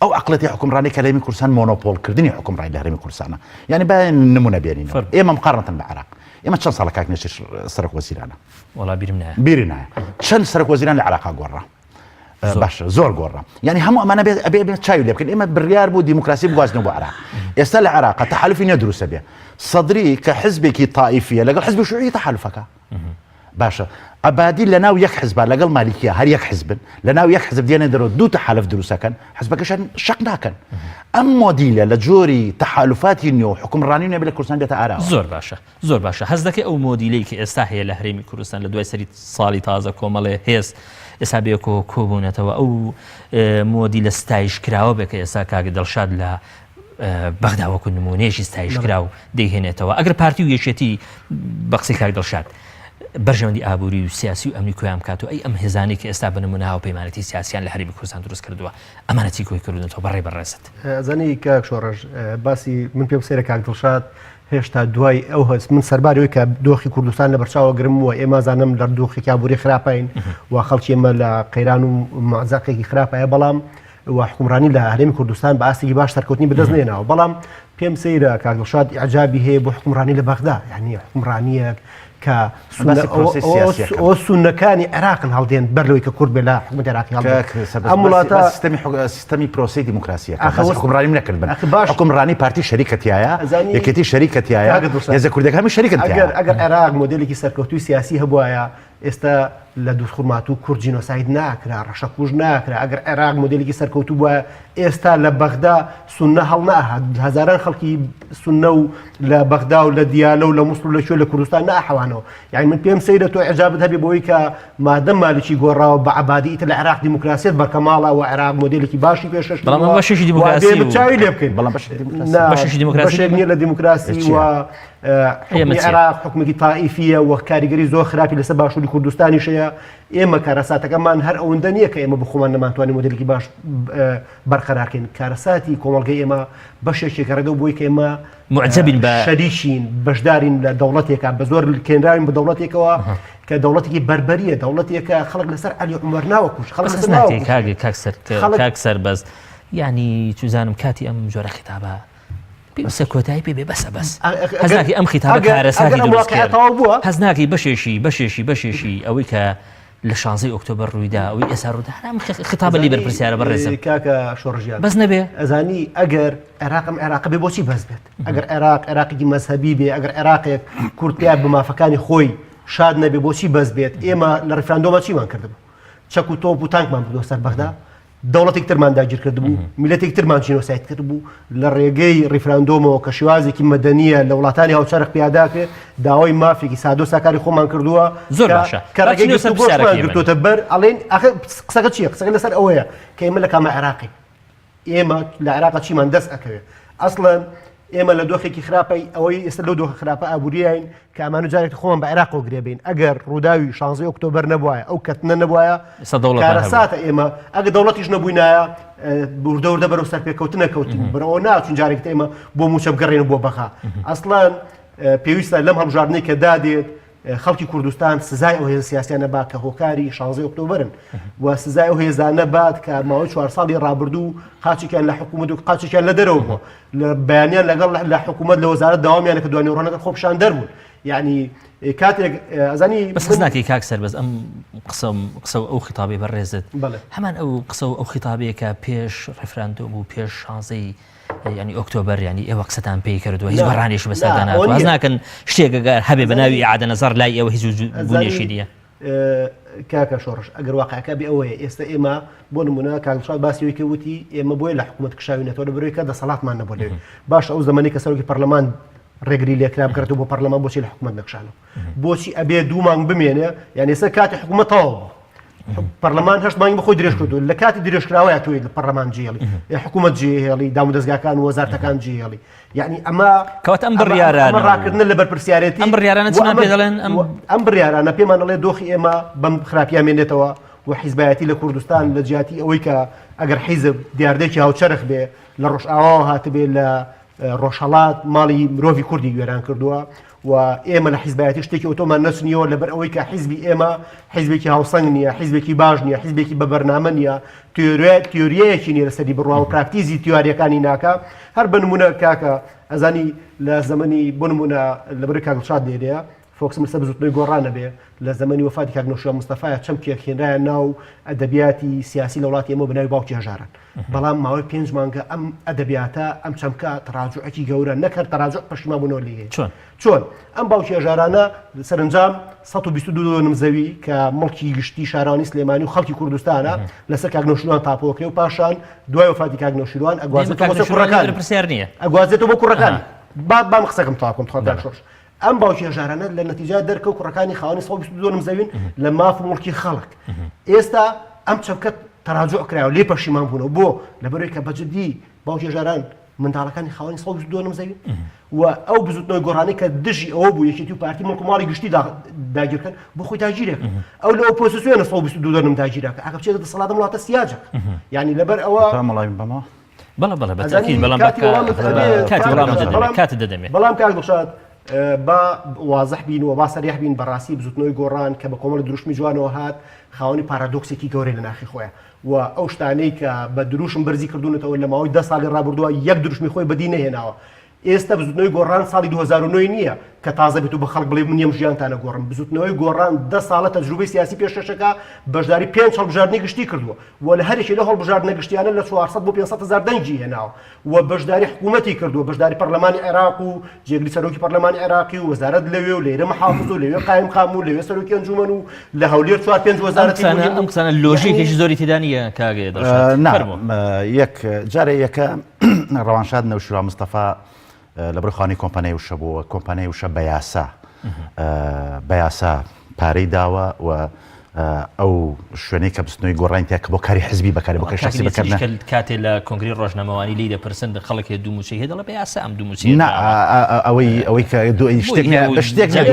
ئەو عەقڵێتی حوکمڕانی کە لە هەرێمی کوردستان مۆنۆپۆڵ کردنی حوکمڕانی لە هەرێمی کوردستانە. یانی با نمونە بێنینەوە. فەرموو. ئێمە مقارنەتەن بە عێراق. ئێمە چەند ساڵە کاک نێچیر سەرۆک وەزیرانە؟ وەڵا بیرم نایە. بیری نایە. چەند سەرۆک وەزیران لە عێراقا گۆڕا؟ باشە زۆر گۆڕا یعنی هەموو ئەمانە بێت ئەبێ بێت چاوی لێ بکەن ئێمە بڕیار بوو دیموکراسی بگوازنەوە بۆ عێراق ئێستا لە عێراق تەحالفی نوێ دروستە بێ سەدری کە حزبێکی تائیفیە لەگەڵ حزبی شوعی تەحالفەکە باشە عبادی لە ناو یەک حزبا لەگەڵ مالیکیە هەر یەک حزبن لە ناو یەک حزب دێنە دەرەوە دوو تەحالف دروستەکەن حزبەکەشان شەق ناکەن ئەم مۆدیلە لە جۆری تەحالفاتی نوێ و حکومڕانی نوێ لە کوردستان دێتە ئاراوە زۆر باشە زۆر باشە هەست دەکەی ئەو مۆدیلەی کە ئێستا هەیە لە هەرێمی کوردستان لە دوای سەری ساڵی تازە کۆمەڵێ هێز ئێستا بێکەوە کۆبوونەتەوە ئەو مۆدیلە ستایش کراوە بێ کە ئێستا کاک دڵشاد لە بەغدا وەکو نمونەیەکی ستایش کراو دەیهێنێتەوە ئەگەر پارتی و یەکێتی بە قسەی کاک دڵشاد بەرژەوەندی ئابووری و سیاسی و ئەمنی کۆیان بکات و ئەی ئەم هێزانەی کە ئێستا بە نمونە هاوپەیمانێتی سیاسیان لە هەرێمی کوردستان دروست کردووە ئەمانە چی کۆی کردونەتەوە بەڕێ بەڕێزت؟ ئەزانی کاک شۆڕش باسی من پێم سەیرە کاک دڵشاد هێشتا دوای ئەو هەست من سەرباری ئەوەی کە دۆخی کوردستان لە بەرچاوە گرم و ئێمە زانم لە دۆخێکی ئابووری خراپین و خەڵکی ئێمە لە قەیران و مەزەقێکی خراپایە بەڵام و حکومڕانی لە هەرێمی کوردستان بە ئاستێکی باش سەرکەوتنی بەدەست نێناوە بەڵام پێم سەیرە کاک دڵشاد ئیعجابی هەیە بۆ حکومڕانی لە بەغدا یعنی حکومڕانیەک کە ئەوە سونەکانی عێراقن هەڵدێن بەر لەوەی کە کورد بێ لە حکومەت عێراقی ئەم وڵاتە سیستەمی سیستەمی پرۆسەی دیموکراسیە حکومڕانی نەکرد بن باش حکومڕانی پارتی شەریکە تایە یەکێتی شەریکە تایە هێزە کوردەکان هەموو شەریکن ئەگەر ئەگەر عێراق مۆدێلێکی سەرکەوتوی سیاسی هەبوایە ئێستا لە دووزخورماتوو کورد جینۆساید ناکرا، ڕەشەکوژ ناکرا، ئەگەر عێراق مۆدێلێکی سەرکەوتوو بوایە ئێستا لە بەغدا سوننە هەڵنەئەهات، هەزاران خەڵکی سوننە و لە بەغدا و لە دیالە و لە موسڵ و لە کوێ لە کوردستان نەئەحەوانەوە. یانی من پێم سەیرە تۆ ئیعجابت هەبێ بەوەی کە مادەم مالکی گۆڕاوە بە عەبادی ئیتر لە عێراق دیموکراسیەت بەکەماڵە و عێراق مۆدێلێکی باشی پێشکەش بەڵام کردووە بەشێکی و دیموکراسی ئەبێ و چاوی لێ بکەین. بەڵام بەشێکی دیموکراسی نا بەشێکی دیموکراسی بەشێک نییە لە دیموکراسی چییە؟ و حوکمی عێراق حوکمێکی تائیفیە و کاریگەری زۆر خراپی لەسەر باشووری کوردستانیش هەیە ئێمە کارەساتەکەمان هەر ئەوەندە نییە کە ئێمە بخۆمان نەمانتوانی مۆدێلێکی باش بەرقەرارکەین کارەساتی کۆمەڵگەی ئێمە بەشێکێکە ڕێگە بۆی کە ئێمە معجبین بە شەریکین بەشدارین لە دەوڵەتێکە بە زۆر لکێنراوین بە دەوڵەتێکەوە کە دەوڵەتێکی بەربەریە دەوڵەتێکە خەڵک لەسەر عەلی عومەر ناوە کوش خەڵک لەسەر ناوە کاک سەربەست یعنی چوزانم کاتی ئەم جۆرە خیتابە پێویستە کۆتایی پێ بێ بەسە بەس هەست ناکەی ئەم خیتابە کارەساتی دروست کرد هەست ناکەی بەشێکی بەشێکی بەشێکی ئەوەی کە لە شانزەی ئۆکتۆبەر ڕوویدا ئەوەی ئێستا ڕوودا هەر ئەم خیتابە لی بەرپرسیارە بەڕێزم کاکە شۆڕژیان بەس نەبێ ئەزانی ئەگەر عێراقم عێراق بێ بۆچی بەس بێت ئەگەر عێراق عێراقێکی مەزهەبی بێ ئەگەر عێراقێک کورد پێیان بە مافەکانی خۆی شاد نەبێ بۆچی بەس بێت ئێمە لە ڕیفراندۆمە چیمان کردبوو چەک و تۆپ و تانکمان بردووە سەر بەغدا دەوڵەتێک ترمان داگیر کردبوو میلەتێک ترمان جینۆساید کردبوو لە ڕێگەی ڕیفراندۆمەوە کە شێوازێکی مەدەنیە لە وڵاتانی هاوچەرخ پیاداکرێت داوای مافێکی سادە و ساکاری خۆمان کردووە زۆر باشە کە ڕێگەی گفتوگۆشمان گرتووەتە بەر ئەڵێن ئاخر قسەکە چییە قسەکە لەسەر ئەوەیە کە ئێمە لە کامە عێراقی ئێمە لە عێراق چیمان دەست ئەکەوێت ئەسڵەن ئێمە لە دۆخێکی خراپەی ئەوەی ئێستا لەو دۆخە خراپە ئابووریین کە ئەمانە جارێک خۆمان بە عێراقەوە گرێ بین ئەگەر ڕووداوی 16 ئۆکتۆبەر نەبوایە ئەو کەتنە نەبوایە کارەساتە ئێمە ئەگە دەوڵەتیش نەبووینایە وردە وردە بەرەو سەرپێکەوتنە کەوتین بەرەوە ناچون جارێک ئێمە بۆ موچە بگەڕێن بۆ بەغا ئەسڵەن پێویستە لەم هەڵبژاردنەی کە دادێت خەڵکی کوردستان سزای ئەو هێزە سیاسیانە با کە هۆکاری 16 ئۆکتۆبرن و سزای ئەو هێزانە بات کە ماوەی چوار ساڵی ڕابردوو قاچێکیان لە حکوومەت و قاچێکیان لە دەرەوە بووە لە بەیانیان لەگەڵ لە حکوومەت لە وەزارەت داوامیانە کە دوانی ڕۆنەکە خۆپیشاندەر بوون یعنی کاتێک ئەزانی بەس هەست ناکەی کاک سەربەست ئەم قسەم قسە و ئەو خیتابەی بەڕێزت هەمان ئەو قسە و ئەو خیتابەیە کە پێش ڕیفراندۆم و پێش شانزەی یعنی ئۆکتۆبەر یعنی ئێوە قسەتان پێی کردووە هیچ بەڕانیش بەسەردا ناتوە هەست ناکەن شتێک گەر هەبێ بە ناوی ئیعادە نەزەر لای ئێوە هیچ بوونێکی نییە. کاکە شۆڕش ئەگەر واقعەکە بێ ئەوەیە ئێستا ئێمە بۆ نمونە کاک دڵشاد باسی ئەوەی کە وتی ئێمە بۆیە لە حکوومەت کشاوینەتەوە لە بەرەوەی کە دەسەڵاتمان نەبوو لەوێ باش ئەو زەمەنی کە سەرۆکی پەرلەمان ڕێگری لێکرا بگەڕێتەوە بۆ پەرلەمان بۆچی لە حکوومەت نەکشانەوە بۆچی ئەبێ دوو مانگ بمێنێ یان ئێستا کاتی حکوومەت تەواو بوو پەرلەمان هەشت مانگی بەخۆی درێژ کردو لە کاتی درێژکراوەیە تۆی لە پەرلەمان جێڵی حکوومەت جێهێڵی دام و دەزگاکان و وەزارتەکان جێهێڵی یعنی ئەمە کەواتە ئەم بڕیارانە ڕاکردنە لە بەرپرسیارێتی ئەم بڕیارانە چمان پێ دەڵێن ئەم بڕیارانە پێمان دەڵێ دۆخی ئێمە بەم خراپیا مێنێتەوە و حیزبایەتی لە کوردستان لە جیاتی ئەوەی کە ئەگەر حیزب دیاردێکی هاوچەرخ بێ لە ڕۆژئاواوە هاتبێ لە ڕۆژهەڵات ماڵی مرۆڤی کوردی وێران کردووە و ئێمە لە حیزبایەتی شتێکی ئەوتۆمان نەچنیەوە لەبەر ئەوەی کە حیزبی ئێمە حیزبێکی هاوسەنگ نییە حیزبێکی باش نییە حیزبێکی بە بەرنامە نییە تیۆریەیەکی نیە لەسەری بڕوا و پراکتیزی تیواریەکانی ناکە هەر بە نمونە کاکە ئەزانی لە زەمەنی بۆ نمونە لەبەر کاک دڵشاد لێرەیە فۆکسم لەسەر بزوتنەوەی گۆڕان نەبێ لە زەمەنی وەفاتی کاک نەوشیروان مستەفایە چەمکێک هێنرایە ناو ئەدەبیاتی سیاسی لە وڵاتی ئێمە بە ناوی باوکی هەژاران بەڵام ماوەی پێنج مانگە ئەم ئەدەبیاتە ئەم چەمکە تەراجوعێکی گەورە نەک هەر تەراجوع پەشیمان بوونەوە لێی هەیە چۆن؟ چۆن؟ ئەم باوکی هەژارانە سەرەنجام 122 دۆنم زەوی کە مڵکی گشتی شارەوانی سلێمانی و خەڵکی کوردستانە لەسەر کاک نەوشیروان تاپۆکرێ و پاشان دوای وەفاتی کاک نەوشیروان ئەگوازێتەوە بۆ سەر کوڕەکانی پرسیار نییە ئەگوازێتەوە بۆ کوڕەکانی با بام قسەکەم تەواو بکەم تخوا کاک شۆڕش ئەم باوکی هەژارانە لە نەتیجە دەرکەوت کوڕەکانی خاوەنی 122 دۆنم زەوین لە ماف و مڵکی خەڵک ئێستا ئەم چەمکە تەراجوع کراوە لێ پەشیمان بوونەوە بۆ لەبەرەوەی کە بەجددی باوکی هەژاران منداڵەکانی خاوەنی 122 دۆنم زەوی و ئەو بزوتنەوەی گۆڕانی کە دژی ئەوە بوو یەکێتی و پارتی مڵک و ماڵی گشتی داگیرکەن بۆ خۆی داگیرێک ئەو لە ئۆپۆزیسیۆنە 122 دۆنم داگیرەکە ئەگە بچێتە دەسەڵات ئەم وڵاتە سیاجە یعنی لەبەر ئەوە تا مەڵایم بەمەوە بەڵێ بەڵێ بە تاکید بەڵام کاتی وەڵامت ئەبێ کاتی وەڵامت دەدەمێ بەڵام کاتت دەدەمێ بەڵام کاک دڵشاد با وازح بین و با سەریح بین بەڕاستی بزوتنەوەی گۆڕان کە بە کۆمەڵی دروشمی جوانەوە هات خاوەنی پارادۆکسێکی گەورەی لە ناخی خۆیە و ئەو شتانەی کە بە دروشم بەرزی کردوونەتەوە لە ماوەی دە ساڵی ڕابردووە یەک دروشمی خۆی بەدی نەهێناوە ئێستا بزوتنەوەی گۆڕان ساڵی 2009 نییە کە تازە بێت و بە خەڵک بڵێ من یەم ژیانتان ئەگۆڕم بزوتنەوەی گۆڕان دە ساڵە تەجروبەی سیاسی پێشکەشەکە بەشداری پێنج هەڵبژاردنی گشتی کردووە و لە هەرێکی لەو هەڵبژاردنە گشتیانە لە 400 بۆ 500 هەزار دەنگی هێناوە و بەشداری حکوومەتی کردووە بەشداری پەرلەمانی عێراق و جێگری سەرۆکی پەرلەمانی عێراقی و وەزارەت لەوێ و لێرە محافظ و لەوێ قایمقام و لەوێ سەرۆکی ئەنجومەن و لە هەولێر چوار پێنج ئەم وەزارەتی قسانە مهم ئەم و قسانە یعنی لۆژیکێکی زۆری تێدا نییە کاک دڵشاد نا فەرموو. یەک جارێ یەکە ڕەوانشاد نەوشیروان مستەفا لە بەر خانی کۆمپانیای وشە بووە کۆمپانیای وشە بە یاسا بە یاسا پارەی داوە و ئەو شوێنەی کە بستنەوەی گۆڕانی تیا کە بۆ کاری حزبی بەکاری بۆ کاری شخصی بەکار نە کاتێ لە کۆنگری ڕۆژنامەوانی لی دەپرسن خەڵک هەیە دوو مووچەی هەیە دەڵێ بە یاسا ئەم دوو مووچەیە نا ئەوەی ئەوەی کە دوو شتێک نییە شتێک نییە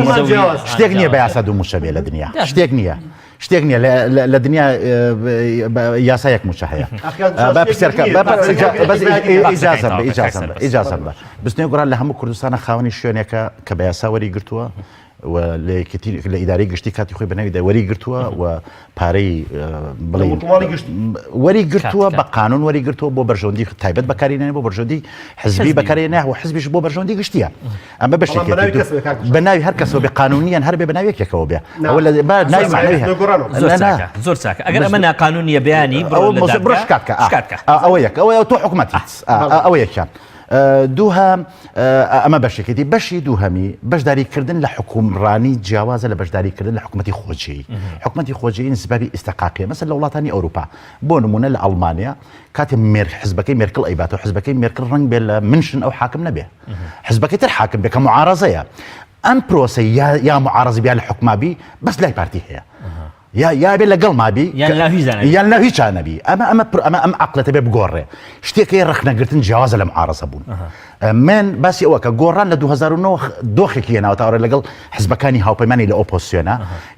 شتێک نییە بە یاسا دوو مووچە بێ لە دنیا شتێک نییە شتێک نییە لە دنیا یاسا یەک مووچە هەیە با پرسیارکە بەس ئیجازەم بە ئیجازەم بە ئیجازەم بە بزنێ گۆڕان لە هەموو کوردستانە خاوەنی شوێنێکە کە بە یاسا وەری گرتووە و لە یەکێتی لە ئیدارەی گشتی کاتی خۆی بەناوی وەری گرتووە و پارەی بڵێ وەری گرتووە بە قانون وەری گرتووە بۆ بەرژەوەندی تایبەت بەکارینێ بۆ بەرژەوەندی حزبی بەکارێنە و حزبیش بۆ بەرژەوەندی گشتیە ئەمە بەشێکی بە ناوی هەر کەسەوە بێ قانونیان هەر بێ بە ناوی یەکێکەوە بێ ئەوە لە با ناوی معنوی هەیە. زۆر چاکە زۆر چاکە ئەگەر ئەمە ناقانونیە بەیانی بڕۆ لە دادگا بڕۆ شکات کە شکات کە ئەوە یەک ئەوە تۆ حکومەتیت ئەوە یەکیان دووهەم ئەمە بەشێکێتی بەشی دووهەمی بەشداریکردن لە حکومڕانی جیاوازە لە بەشداریکردن لە حکومەتی خۆجێی حکومەتی خۆجێی نسبەبی ئیستقاقیە مەسەل لە وڵاتانی ئەوروپا بۆ نمونە لە ئەڵمانیا کاتێ مێر حزبەکەی مێرکڵ ئەیباتەوە حزبەکەی مێرکڵ ڕەنگ بێ لە منشن ئەو حاکم نەبێ حزبەکەی تر حاکم بێ کە معارەزەیە ئەم پرۆسەی یا یا معارەزە بیا لە حکوما بی بەس لای پارتی هەیە یا یا بێ لەگەڵ ما بی یان لە هیچ نەبی. یان لە هیچ نەبی ئەمە ئەمە ئەمە ئەم عقلەتە بێ بگۆڕێ شتێک هەیە ڕەخنەگرتن جیاوازە لە معارەزە بوون من باسی ئەوە کە گۆڕان لە 2009 دۆخێکی هێناوە تاوەرە لەگەڵ حزبەکانی هاوپەیمانی لە ئۆپۆزسیۆنە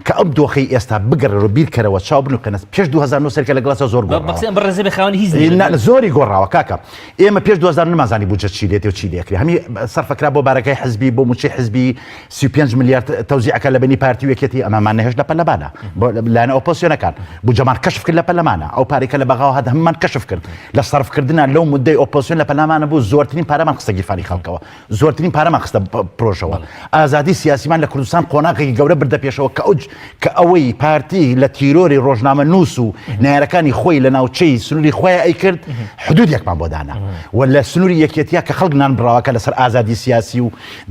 کە ئەم دۆخەی ئێستا بگەڕێرەوە بیرکەرەوە چاو بنوقێنە پێش 2009 سەرکە لەگەڵ ئێستا زۆر گۆڕاوە. بەقسەی ئەم بەڕێزە بێ خاوەنی هیچ نییە. نا زۆری گۆڕاوە کاکە ئێمە پێش 2009 نەمانزانی بودجە چی لێتێ و چی لێکرێ هەمی سەرفەکرا بۆ بارەگای حزبی بۆ موچەی حزبی 35 ملیارد تەوزیعەکە لە بەینی پارتی و یەکێتی ئەمەمان نەهێشت لە پەرلەمانە بۆ لایەنە ئۆپۆزسیۆنەکان بودجەمان کەشف کرد لە پەرلەمانە ئەو پارەی کە لە بەغاوە هات هەموومان کەشف کرد لە سەرفکردنا لەو مدەی ئۆپۆزسیۆن لە پەرلەمانە بوو زۆرترین پارەمان خستە. گیرفانی خەڵکەوە زۆرترین پارەمان خستە پرۆژەوە ئازادی سیاسیمان لە کوردستان قۆناغێکی گەورە بردە پێشەوە کە ئەو کە ئەوەی پارتی لە تیرۆری ڕۆژنامە نووس و نارەکانی خۆی لە ناوچەی سنووری خۆی ئەیکرد حدودێکمان بۆ دانا و لە سنووری یەکێتیە کە خەڵک نان بڕاوەکە لەسەر ئازادی سیاسی و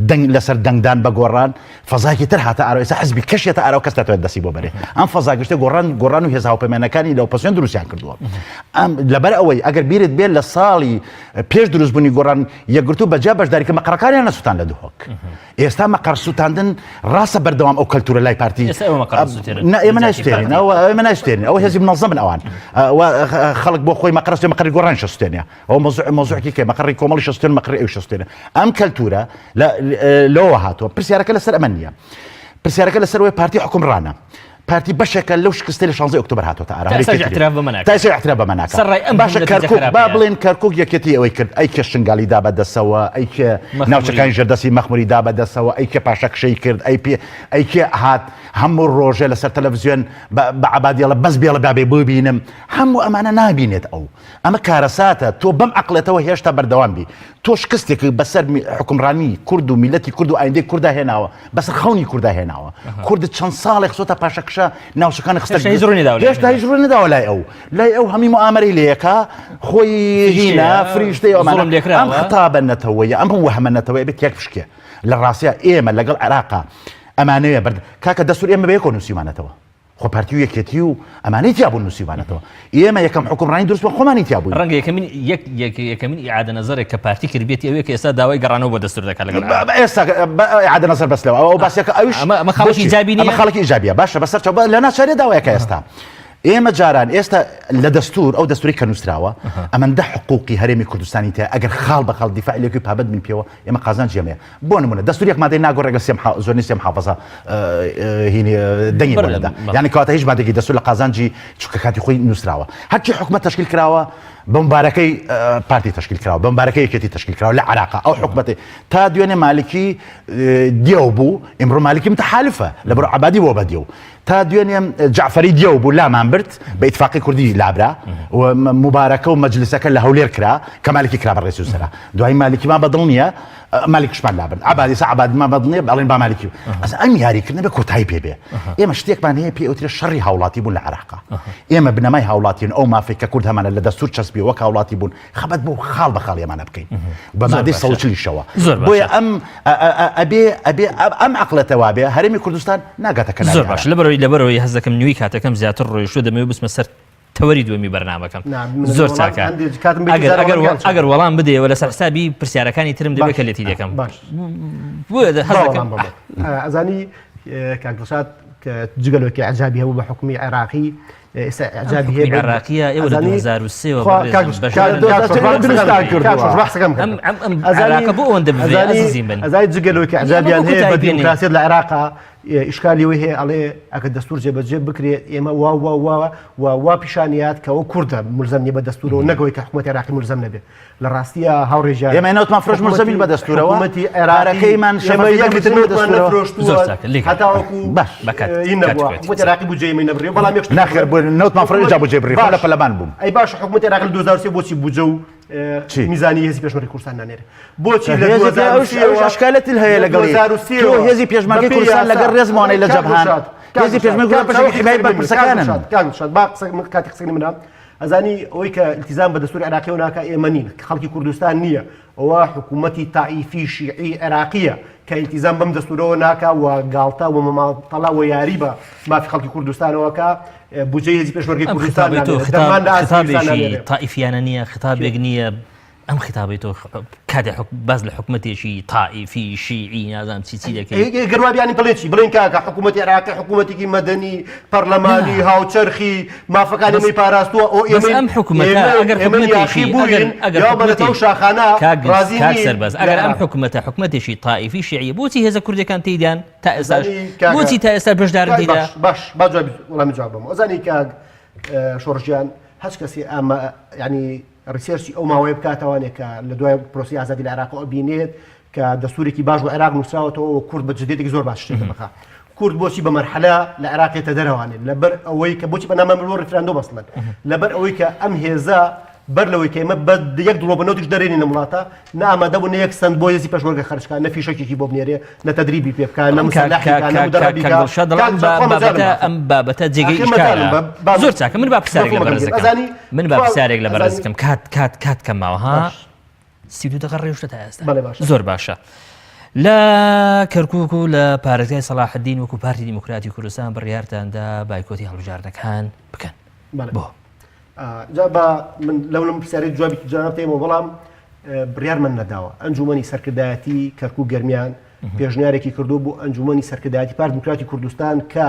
دەنگ لەسەر دەنگدان بە گۆڕان فەزایەکی تر هاتە ئارا ئێستا حزبی کەش یەتە ئاراوە کەس ناتوانێت دەستی بۆ بەرێ ئەم فەزا گشتە گۆڕان گۆڕان و هێز هاوپەیمانەکانی لە ئۆپۆزسیۆن دروستیان کردووە ئەم لەبەر ئەوەی ئەگەر بیرت بێت لە ساڵی پێش دروستبوونی گۆڕان یەکگرتوو بەجیا بەشداری کە مەقەڕەکانیان نەسووتان لە دهۆک ئێستا مەقەڕ سووتاندن ڕاستە بەردەوام ئەو کەلتورە لای پارتی ئێستا ئێوە مەقەڕ سووتێنن. نا ئێمە نایسوتێنین ئەوە ئێمە نایسوتێنین ئەوە هێزی منەزەمن ئەوان ئەوە خەڵک بۆ خۆی مەقەڕ سوتێن مەقەڕی گۆڕانیش سوتێنێ ئەوە مەوزوع مەوزوعێکی کێ مەقەڕی کۆمەڵی شەستێن مەقەڕی ئەوی شەستێنە ئەم کەلتورە لەوە هاتووە پرسیارەکە لەسەر ئەمە نییە پرسیارەکە لەسەر ئەوەی پارتی حکومڕانە پارتی بەشێکە لەو شکستەی لە 16 ئۆکتۆبەر هاتۆتە ئارا تا ئێستاش اعتراف بەمە ناکات. تا ئێستاش اعتراف بەمە ناکات. سەرڕای ئەم باشە هەموو نەتیجە کەرکوک با خراپەیە. بڵێن کەرکوک یەکێتی ئەوەی کرد ئەی کێ شنگالی دا بەدەسەوە ئەی کێ مەخموری. ناوچەکانی ژێردەستی مەخموری دا بەدەسەوە ئەی کێ پاشەکشەی کرد ئەی پێ ئەی کێ هات هەموو ڕۆژێ لەسەر تەلەڤزیۆن بە بە عەبادی ئەڵێ بەس بێڵە با بێ ببینم هەموو ئەمانە نابینێت ئەو ئەمە کارەساتە تۆ بەم عەقڵێتەوە هێشتا بەردەوام بی تۆ شکستێکت بەسەر حوکمڕانی کورد و میلەتی کورد و ئایندەی کوردا هێناوە بەسەر خەونی کوردا هێناوە کورد چەند ساڵێک خستۆتە پاشەکشە ناوچەکانی خستە هێشتا هیچ ڕووی نەداوە لای هێشتا هیچ ڕووی نەداوە لای ئەو لای ئەو هەمی موئامەرەی لێیەکا خۆی هینە فریشتەی ئەمانە زوڵم لێکراوە. ئەم خطابە نەتەوەیە ئەم وەهمە نەتەوەیە بێت تێک بشکێ لە ڕاستیا ئێمە لەگەڵ عێراقا ئەمانەوێ بەرد کاکە دەستور ئێمە بەیەکەوە نووسیومانەتەوە خۆ پارتی و یەکێتی و ئەمانەی تیا بوون نووسیوانەتەوە ئێمە یەکەم حکومڕانی دروست بوو خۆمانی تیا بووین. ڕەنگە یەکەمین یەک یەک یەکەمین ئیعادە نەزەرێک کە پارتی کردبێتی ئەوەیە کە ئێستا داوای گەڕانەوە بۆ دەستور دەکات لەگەڵ عێراق. ئێستا ئیعادە نەزەر بەس لەوە ئەو باسێکە ئەویش ئەمە ئەمە خاڵێکی ئیجابی نییە؟ ئەمە خاڵێکی ئیجابیە باشە بەسەر چاو لە ناچاریە داوایەکە ئێستا ئێمە جاران ئێستا لە دەستور ئەو دەستوری کە نووسراوە ئەمەندە حقوقی هەرێمی کوردستانی تیا ئەگەر خاڵ بە خاڵ دیفاعی لێکی پابەند بین پێوە ئێمە قازانجی ئەمەیە بۆ نمونە دەستور یەک مادەی ناگۆڕێک لە سێ زۆرینەی سێ محافظە هینی دەنگی بۆ نەدا یعنی کەواتە هیچ مادەێکی دەستور لە قازانجی چونکە کاتی خۆی نووسراوە هەرچی حکومەت تەشکیل کراوە بمبارەکەی پارتی تەشکیل کراوە بمبارەکەی یەکێتی تەشکیل کراوە لە عراق ئەو حکومەتی تا دوێنێ مالکی دێو بوو ئیمڕۆ مالکی متحالفە لە بەر عبادی بۆ بە دێو تا دوێنێ جەعفەری دێو بوو لامان برد بە ئیتفاقی کوردی لابرا و موبارەکە و مەجلسەکە لە هەولێر کرا کە مالکی کرا بە ڕێسی و سەرا دوای مالکیمان بەدڵ نییە مالکشمان لابرد عبادی سا عبادمان بەدڵ نییە بەڵێن با مالکی ئەس ئەم یاریکردنە بە کۆتایی پێ بێ ئێمە شتێکمان هەیە پێ ئەوترێ شەڕی هاوڵاتی بوون لە عێراقا ئێمە بنەمای هاوڵاتین ئەو مافێک کە کورد هەمانە لە دەستور چەسپی وەک هاوڵاتی بوون خەبات بۆ خاڵ بە خاڵی ئەمانە بکەین بە مادەی 140 شەوە بۆیە ئەم ئەبێ ئەبێ ئەم عقلەتە وابێ هەرێمی کوردستان ناگاتە کەناری زۆر باش لەبەرەوەی لەبەرەوەی هەز دەکەم نوێی کاتەکەم زیاتر ڕۆیشتووە دەمەوێت بچمە سەر تەوەری دووەمی بەرنامەکەم زۆر چاکە ئەگەر ئەگەر ئەگەر وەڵام بدەیەوە لەسەر حسابی پرسیارەکانی ترم دەبێت کە لێتی دەکەم باش بۆیە هەز دەکەم ئەزانی کاک دڵشاد کە جگە لەوەی کە ئیعجابی هەبوو بە حکومی عێراقی ئێستا ئیعجابی هەیە حکومی عێراقیە ئێوە لە 2003 وە خوا کاک بەڕێزم کاک بەشدارن کاک دروستان کردووە. کاک شۆڕش بەحسەکەم ئەم کردم. ئەم ئەم ئەزانی عێراقە بۆ ئەوەندە بڤێ ئەزانی ئەزیزی من ئەزانی جگە لەوەی کە ئەمە ئیعجابیان بۆ هەیە بە کۆتایی پێ نێ. دیموکراسیەت لە عێراقا ئیشکالی ئەوەی هەیە ئەڵێ ئەگەر دەستور جێبەجێ بکرێت ئێمە وا وا وا و وا پیشانیات کە ئەو کوردە ملزم نیە بە دەستورەوە نەک ئەوەی کە حکوومەتی عێراقی ملزم نەبێت لە ڕاستیە هاوڕێ ژیان ئێمە نەوتمان فرۆشت ملزەمین بە دەستورەوە حکوومەتی عێراقی پارەکەیمان ئێمە شەفەفی یەک لیتر بە نەوتمان دەستورەوە. نەفرۆشتووە زۆر چاکە، لێک هەتاوەکو باش. بە کات- هین کات نەبووە خۆیەتی. حکوومەتی عێراقی بودجەی ئێمەی نەبڕیوە بەڵام یەک شت نەخێر بۆ نەوتمان فرۆشت جا بودجەی بڕی خۆ لە باش. پەرلەمان بووم ئەی باش حکوومەتی عێراقی لە 2003 بۆچی بودجە و چی؟ میزانی هێزی پێشمەرگەی کوردستان نانێرێ بۆچی لە هێزی پێ- ئەوش 2003 ئەوش ئەشکالەتل هەیە لە لەگەڵی 2003 تۆ هێزی پێشمەرگەی بەپێی کوردستان یاسا. لەگەڵ ڕێزمانەی لە کاک جەبهان دڵشاد، کاک هێزی دڵشاد، پێشمەرگەی کاک کوردستان بەشێکی حیمایەی دڵشاد، بەرپرسەکانن. کاک دڵشاد، با قسە من کاتی قسەکردنی منە ئەزانی ئەوەی کە التزام بە دەستوری عێراقیەوە ناکا ئێمە نین خەڵکی کوردستان نییە ئەوە حکوومەتی تائیفی شیعی عێراقیە کە التزام بەم دەستورەوە ناکا و گاڵتە و مماطلە و یاری بە مافی خەڵکی کوردستانەوە کە بودجەی هێزی پێشمەرگەی ئەم کوردستان خطابەی تۆ نانێرێ خطاب دەرمان لە ئاستی کوردستان خطابێکی نانێرێ تائیفیانە نییە خطابێک نییە ئەم خیتابەی تۆ کاتێ باس لە حکومەتێکی تائیفی شیعی نازانم چی چی دەکەی گەر وا بیانی بڵێن چی بڵێن کاکە حکوومەتی عێراقی حکوومەتێکی مەدەنی پەرلەمانی هاوچەرخی مافەکانی ئێمەی پاراستووە ئەو بەس ئێمەی ئەم حکوومەتە ئێمە ئەگەر ئێمە یاخی حکوومەتێکی ئەگەر بووین ئەگەر یا بەرەتە و حکوومەتێک شاخانە کاک ڕازی کاک نین سەربەز لە ئەگەر ئەم عێراق. حکوومەتە حکوومەتێکی تائیفی شیعیە بۆچی هێزە کوردەکان تێیدان تا ئێستاش ئەزانی کاکە بۆچی تا ئێستا بەشدارن کاک تێیدا باش باش با جواب وەڵامی جواب بەمەوە ئەزانی کاک شۆڕشگیان هەچ کەسێ ئامە یعنی research ی ئەو ماوەیە بکاتەوانێ کە لە دوای پرۆسی ئازادی لە عێراقەوە ئەبینێت کە دەستورێکی باش بۆ عێراق نووسراوەتەوە و کورد بە جدیەتێکی زۆر باش شتێکە بخا کورد بۆچی بە مەرحەلە لە عێراقێتە دەرەوانێت لەبەر ئەوەی کە بۆچی بەنامە بۆ ڕیفراندۆم ئەسڵەن لەبەر ئەوەی کە ئەم هێزە بەر لەوەی کە ئێمە بە یەک دڵۆپ نەوتیش دەرێنین لەم وڵاتە، نە ئامادە بوو نە یەک سەنت بۆ هێزی پێشمەرگە خەرج کا، نە فیشەکێکی بۆ بنێرێ، نە تەدریبی پێ بکا، نە بەڵام کاک مسەلەحی کاک کا، نە کاک کاک مدەرەبی کاک کا. دڵشاد دەڵێ کاک ئەم دڵشاد با خوا مەجالم بابەتە بە. ئەم بابەتە جێگەی ئاخر مەجالم ئیشکالە. بە با زۆر چاکە من با پرسیارێک لە مەفهومەکەم بەڕێز گرت. دەکەم. ئەزانی من با خوا پرسیارێک لە بەڕێز ئەزانی دەکەم. کات کات کات کەم ماوە ها؟ باش. 32 دەقە ڕێوشتە تا ئێستا. بەڵێ باشە. زۆر باشە. لە کەرکوک و لە پارێزگای سەڵاحەدین وەکو پارتی دیموکراتی کوردستان بڕیارتان دا بایکۆتی هەڵبژاردنەکان بکەن. بەڵێ. بۆ؟ جا با من لەو لەم پرسیارەی جوابی جواب تێمەوە بەڵام بڕیارمان نەداوە ئەنجومەنی سەرکردایەتی کەرکوک گەرمیان پێشنیارێکی کردو بۆ ئەنجومەنی سەرکردایەتی پارت دیموکراتی کوردستان کە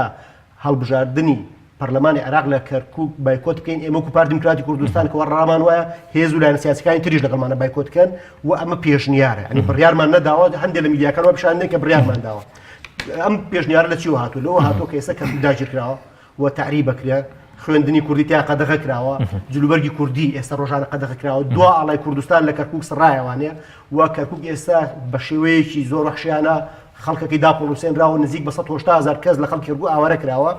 هەڵبژاردننی پەرلەمانی عێراق لە کەرکوک بایکۆت بکەین ئێمە وەکو پارت دیموکراتی کوردستان کە ڕامان وایە هێز و لایەنە سیاسەکانی تریش لەگەڵمانە بایکۆت بکەن و ئەمە پێشنیارە ینی بڕیارمان نەداوە هەندێک لە میدیاکان وا پیشان کە بڕیارمان داوە ئەم پێشنیارە لە چیوە هاتوو لەوە هاتووە کە ئێستا کەرکوک داگیرکراوە و تەعریب ئەکرێ، خوێندنی کوردی تیا قەدەغە کراوە، جلوبەرگی کوردی ئێستا ڕۆژانە قەدەغە کراوە، دوا ئاڵای کوردستان لە کەرکوک سڕایەوانێ و کەرکوک ئێستا بە شێوەیەکی زۆر وەحشیانە خەڵکەکەی داپڵوسێنراوە نزیک بە 180 هزار کەس لە خەڵکی کەرکوک ئاوارە کراوە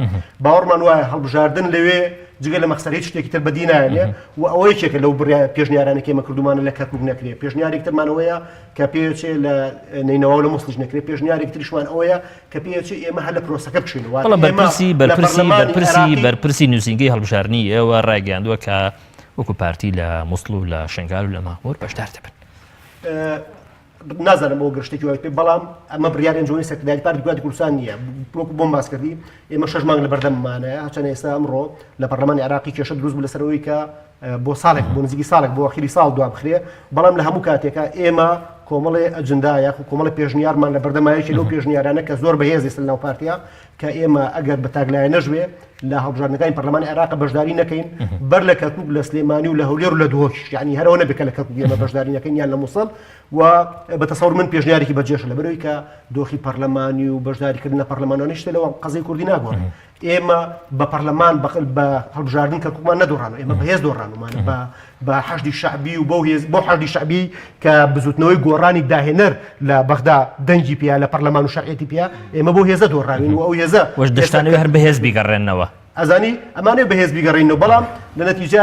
باوەڕمان وایە هەڵبژاردن لەوێ جگە لە مەخسەر هیچ شتێکی تر بەدی نایەنێ و ئەوە یەکێکە لەو بڕیا پێشنیارانە کە ئێمە کردومانە لە کەرکوک نەکرێ پێشنیارێک ترمانەوەیە کە پێچێ لە نەینەوا و لە موسڵیش نەکرێ پێشنیارێک تریشمان ئەوەیە کە پێچێ ئێمە هەر لە پرۆسەکە بکشێنەوە. بەڵام بەرپرسی بەرپرسی بەرپرسی بەرپرسی نووسینگەی هەڵبژاردنی ئێوە ڕایگەیاندووە کە وەکو پارتی لە موسڵ و لە شنگال و لە مەخموور بەشدار دەبن. نازانم ئەوە گەشتێکی وای پێ بەڵام ئەمە بڕیاری ئەنجومەنی سەرکردایەتی پارتی دیموکراتی کوردستان نییە وەکو بۆم باس کردی ئێمە شەش مانگ لە بەردەممانە هەرچەندە ئێستا ئەمڕۆ لە پەرلەمانی عێراقی کێشە دروست بوو لەسەر ئەوەی کە بۆ ساڵێک بۆ نزیکی ساڵێک بۆ ئەخیری ساڵ دوا بخرێ بەڵام لە هەموو کاتێکا ئێمە کۆمەڵێ ئەجندا یاخو کۆمەڵی پێشنیارمان لە بەردەما یەکێ لەو پێشنیارانە کە زۆر بەهێز ئێستا لەناو پارتیا کە ئێمە ئەگەر بە تاکلایەنەش بێ لە هەڵبژاردنەکانی پەرلەمانی عێراق بەشداری نەکەین بەر لە کەرکوک لە سلێمانی و لە هەولێر و لە دهۆکیش یعنی هەرەوە نەبێت کە لە کەرکوک ئێمە بەشداری نەکەین یان لە موسڵ و بە تەسەور من پێشنیارێکی بەجێشە لەبەرەوەی کە دۆخی پەرلەمانی و بەشداریکردن لە پەرلەمانانی شتێ لەوە قەزەی کوردی ناگۆڕێت ئێمە بە پەرلەمان بە هەڵبژاردن کەرکوکمان نەدۆڕانەوە ئێمە بەهێز دۆڕانومانە بە بە حەشدی شەعبی و بەو هێز بۆ حەشدی شەعبی کە بزوتنەوەی گۆڕانی داهێنەر لە بەغدا دەنگی پێیا لە پەرلەمان و شەرعیەتی پێیا ئێمە بۆ هێزە دۆڕاوین و ئەو هێزە وەش دەشتانەوێ هەر بەهێز بیگەڕێننەوە. ئەزانی ئەمانەوێ بەهێز بیگەڕێنەوە بەڵام لە نەتیجە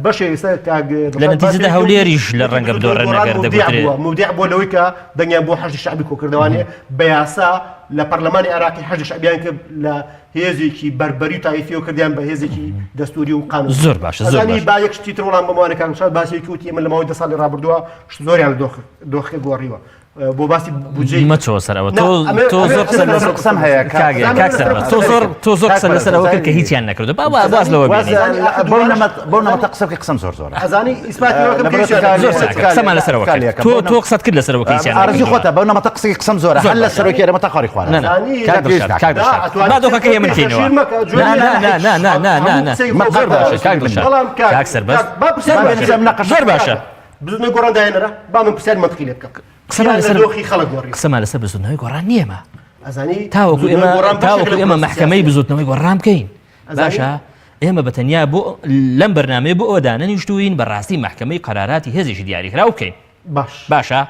بەشێ ئێستا کاک لە نەتیجەدا هەولێریش لە ڕەنگە بدۆڕێن ئەگەر دەگوترێ مبدع بووە لەوەی کە دەنگیان بۆ حەشدی شەعبی کۆکردەوانێ بە یاسا لە پەرلەمانی عێراقی حەشدی شەعبیان کرد لە هێزێکی بەربەری و تایفیەوە کردیان بە هێزێکی دەستوری و قانون زۆر باشە زۆر باشە با یەک شتی تر وەڵام بەمەوانە کاک نوسرەت باسێکی وتی ئێمە لە ماوەی دە ساڵی ڕابردووە شت زۆریان لە دۆخ دۆخەکە گۆڕیوە بۆ باسی بودجەی مەچەوە سەر ئەوە تۆ تۆ زۆر قسە لەسەر قسەم هەیە کاک کاک سەربەست تۆ زۆر تۆ زۆر قسە لەسەر ئەوە کرد کە هیچیان نەکردو با باس لەوە بێنین بەو نەمەت بەو نەمەتە قسە بکەی قسەم زۆر زۆرە ئەزانی ئیسپاتی ئەوە کەم کە هیچیان زۆر چاکە قسەمان لەسەر ئەوە کرد تۆ تۆ قسەت کرد لەسەر ئەوە کە هیچیان ئارەزوی خۆتە بەو نەمەتە قسەی قسەم زۆرە هەر لە سەرۆکی ئەرەمە تا خواری خوارە نا نا کاک دڵشاد کاک دڵشاد با دۆخەکە هێمن کەینەوە نا نا نا نا نا نا نا نا زۆر باشە کاک دڵشاد کاک سەربەست زۆر باشە بزوتنەوەی گۆڕان داهێنەرە با من پرسیاری مەنتقی لێ بکەم قسەمان لەسەر دۆخی خەڵک گۆڕی قسەمان لەسەر بزوتنەوەی گۆڕان نییە مە ئەزانی تاوەکو ئێمە تاوەکو ئێمە مەحکەمەی بزوتنەوەی گۆڕان بکەین باشە ئێمە بە تەنیا بۆ لەم بەرنمەیە بۆ ئەوە دانەنیشتوین بەڕاستی مەحکەمەی قەراراتی هێزێکی دیاریکراو بکەین باش باشە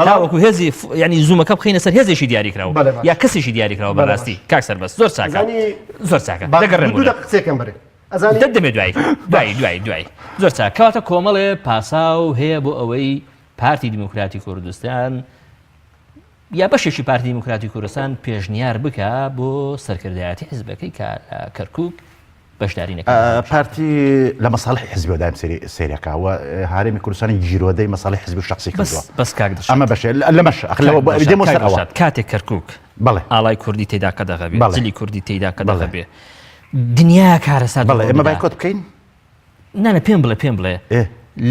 تاوەکو هێزی ینی زوومەکە بخینە سەر هێزێکی دیاریکراوە یا کەسێکی دیاریکراوە بەڕاستی کاک سەربەست زۆر چاکە زۆر چاکە دەگەڕێم قسەکەم بەرێ ئەزانی دەمێ دوایی دوایی دوایی دوایی زۆر چاک کەواتە کۆمەڵێ پاساو هەیە بۆ ئەوەی پارتی دیموکراتی کوردستان یا بەشێکی پارتی دیموکراتی کوردستان پێشنیار بکە بۆ سەرکردایەتی حزبەکەی کە لە کەرکک بەشداری نەکات پارتی لە مەساڵحی حزبی دایم سەیرەکە و هارێمی کوردستانی گیرۆدەی مەساڵی حزبی و شخصی کردووە بەس کاک ئەمە بەشێ لەمەش ئەخلەوە دێمە سەر ئەوە کاتێک کەرکک بەڵێ ئاڵای کوردی تێدا قەدەغە بێ جلی کوردی تێدا قەدەغە بێ دنیا کارەسات بەڵێ ئێمە بایکۆت بکەین؟ نا نا پێم بڵێ پێم بڵێ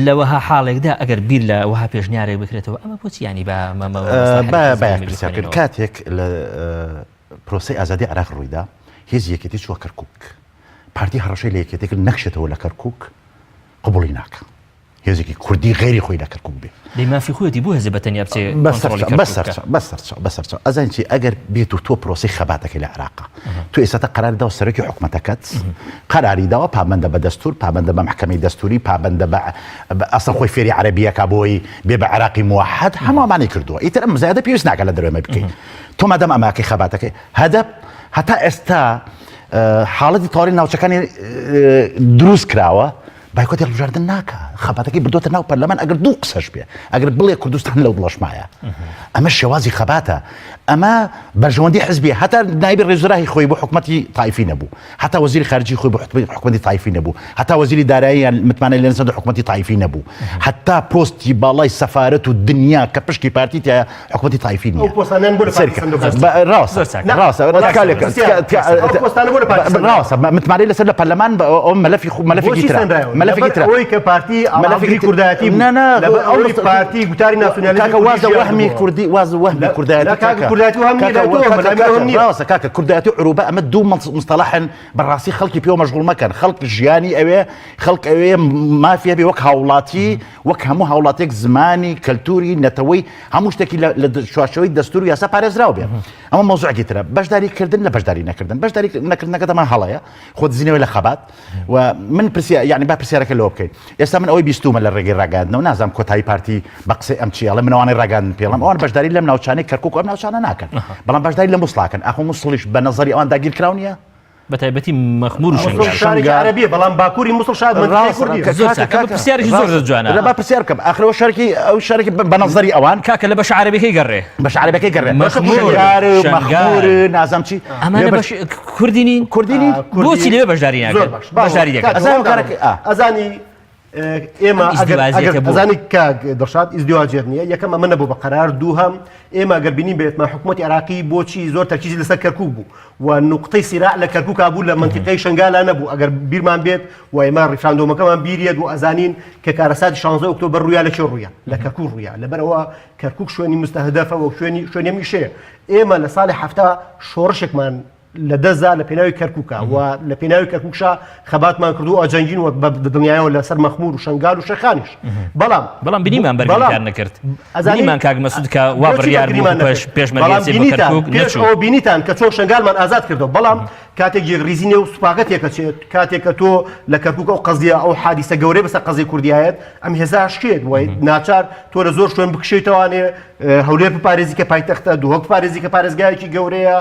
لە وەها حاڵێکدا ئەگەر بیر لە وەها پێشنیارێک بکرێتەوە ئەمە بۆچی ینی بە پرسیارکرد کاتێک لە پرۆسی ئازادی عراق ڕوویدا هێز یەکێتی چووە کەرکک پارتی هەڕەشەی لە یەکێتی کرد نەکشێتەوە لە کەرکک قبوڵی ناکە هێزێکی کوردی غەیری خۆی لە کەرکوک بێ. دەی مافی خۆیەتی بۆ هێزێ بە تەنیا بچێ کۆنتڕۆڵی کەرکوک بکا. بەسەرچاو بەسەرچاو ئەزانی چی ئەگەر بێت و تۆ پرۆسەی خەباتەکەی لە عێراقا تۆ ئێستا تا قەراری داوە سەرۆکی حکومەتەکەت قەراری داوە پابەندە بە دەستور پابەندە بە مەحکەمەی دەستوری پابەندە بە ئەسڵ خۆی فێری عەرەبیەکە بۆی بێ بە عێراقی موحد هەموو ئەمانەی کردووە ئیتر ئەم مزایدە پێویست ناکە لە دەرەوەی بکەیت تۆ مادەم ئەماکەی خەباتەکەی هەدەپ هەتا ئێستا حاڵەتی تەواوی ناوچەکانی دروست کراوە. بایکۆتی هەڵبژاردن ناکا، خەباتەکەی بردۆتە ناو پەرلەمان ئەگەر دوو قسەش بێ، ئەگەر بڵێ کوردستان لەو دڵەشمایە. ئەمە شێوازی خەباتە، ئەمە بەرژەوەندی حزبیە، هەتا نایبی ڕێزراهی خۆی بۆ حکومەتی تایفی نەبوو، هەتا وەزیری خارجی خۆی بۆ حکومەتی تایفی نەبوو، هەتا وەزیری داراییان متمانەی لێ نەسەند حکومەتی تایفی نەبوو، هەتا پۆستی باڵای سەفارەت و دنیا کە پشکی پارتی تیایە حکومەتی تایفی نییە. ئەو پۆستانەیان بۆ لە پارتی سەندوق هەست. ڕاستە ڕاستە پۆستانە بۆ لە پارتی ڕاستە متمانەی لەسەر لە پەرلەمان ئەو مەلەفی خو مەلەفێکی ترە مەلەفێکی ترە ئەوەی کە پارتی مەلەفێکی کوردایەتی نا نا لەبەر ئەوەی پارتی گوتاری ناسیۆنالیزمی کاکە واز لە وەهمی کوردی واز وەهمی کوردایەتی کاکە کوردایەتی وەهم نییە ڕاستە کاکە کوردایەتی و عروبە ئەمە دوو مستەڵەحن بەڕاستی خەڵکی پێوە مەشغوڵ مەکەن خەڵک ژیانی ئەوێ خەڵک ئەوێ مافی هەبێ وەک هاوڵاتی وەک هەموو هاوڵاتێک زمانی کەلتوری نەتەوەی هەموو شتێکی لە چوارچێوەی دەستور و یاسا پارێزراو بێ ئەمە مەوزوعێکی ترە بەشداری کردن لە بەشداری نەکردن بەشداری نەکردنەکە دەما هەڵەیە خۆ دزینەوە لە خەبات و من پرسیار یعنی با پرسیارەکە لەوە بکەین ئێستا من ئەوەی بیستومە لە ڕێگەی ڕاگەاندنەوە نازانم کۆتایی پارتی بە قسەی ئەم چیاڵە منەوانەی ڕاگەاندن پێڵم ئەوان بەشداری لەم ناوچانەی کەرکک و ئەم ناوچانە ناکەن بەڵام بەشداری لە موسڵاکەن ئاخۆ موسڵیش بە نظری ئەوان داگیرکراو نییە بە تایبەتی مەخمور و شنگال. شارێکی عەرەبیە بەڵام باکووری موسڵ شار مەنتیقەی کوردیە. زۆر چاکە ئەمە پرسیارێکی زۆر زۆر جوانە. لە با پرسیار بکەم ئاخر ئەوە شارێکی ئەو شارێکی بە نەزەری ئەوان کاکە لە بەشە عەرەبیەکەی گەڕێ. بەشە عەرەبیەکەی گەڕێ. مەخمور، شنگال و شنگال. مەخمور نازانم چی. ئەمانە بەش کوردی نین؟ کوردی نین؟ بۆچی لەوێ بەشداری ناکەن؟ زۆر باش. بەشداری دەکەن. ئەزانی هۆکارەکەی ئا. ئەزانی ئێمە ئیزدیواجیەکە بوو. ئەزانی کاک دڵشاد ئیزدیواجیەت نییە یەکەم ئەمە نەبوو بە قەرار دووهەم ئێمە گەر بینی بێتمان حکوومەتی عێراقی بۆچی زۆر تەرکیزی لەسەر کەرکوک بوو و نوقتەی سیراع لە کەرکوکا بوو لە مەنتیقەی شنگالا نەبوو ئەگەر بیرمان بێت و ئێمە ڕیفراندۆمەکەمان بیریەت و ئەزانین کە کارەساتی 16 ئۆکتۆبەر ڕوویا لە کوێ ڕوویا لە کەرکوک ڕوویا لەبەرئەوە کەرکوک شوێنی مستەهدەفە و شوێنی شوێنی هەمیشەیە ئێمە لە ساڵی 70 شۆڕشێکمان لە دەستدا لە پێناوی کەرکوکە و لە پێناوی کەرکوکشا خەباتمان کردو ئەجەنگین و بە دڵنیایەوە لەسەر مەخمور و شنگال و شێخانیش بەڵام بەڵام بینیمان بەرگریتان نەکرد ئەزانیمان کاک مەسعود کە وا بڕیار بوو پێش پێشمەرگە بۆ کەرکوک نەچوو ئەو بینیتان کە چۆن شنگالمان ئازاد کردەوە بەڵام کاتێک یەکڕیزی نێو سوپاکە تێکەچێت کاتێک کە تۆ لە کەرکوک ئەو قەزیە ئەو حادیسە گەورەی بەسەر قەزیە کوردیایەت ئەم هێزا شکێت وای ناچار تۆ لە زۆر شوێن بکشیتەوانێ هەولێر بپارێزی کە پایتەختە، دهۆک بپارێزی کە پارێزگایەکی گەورەیە،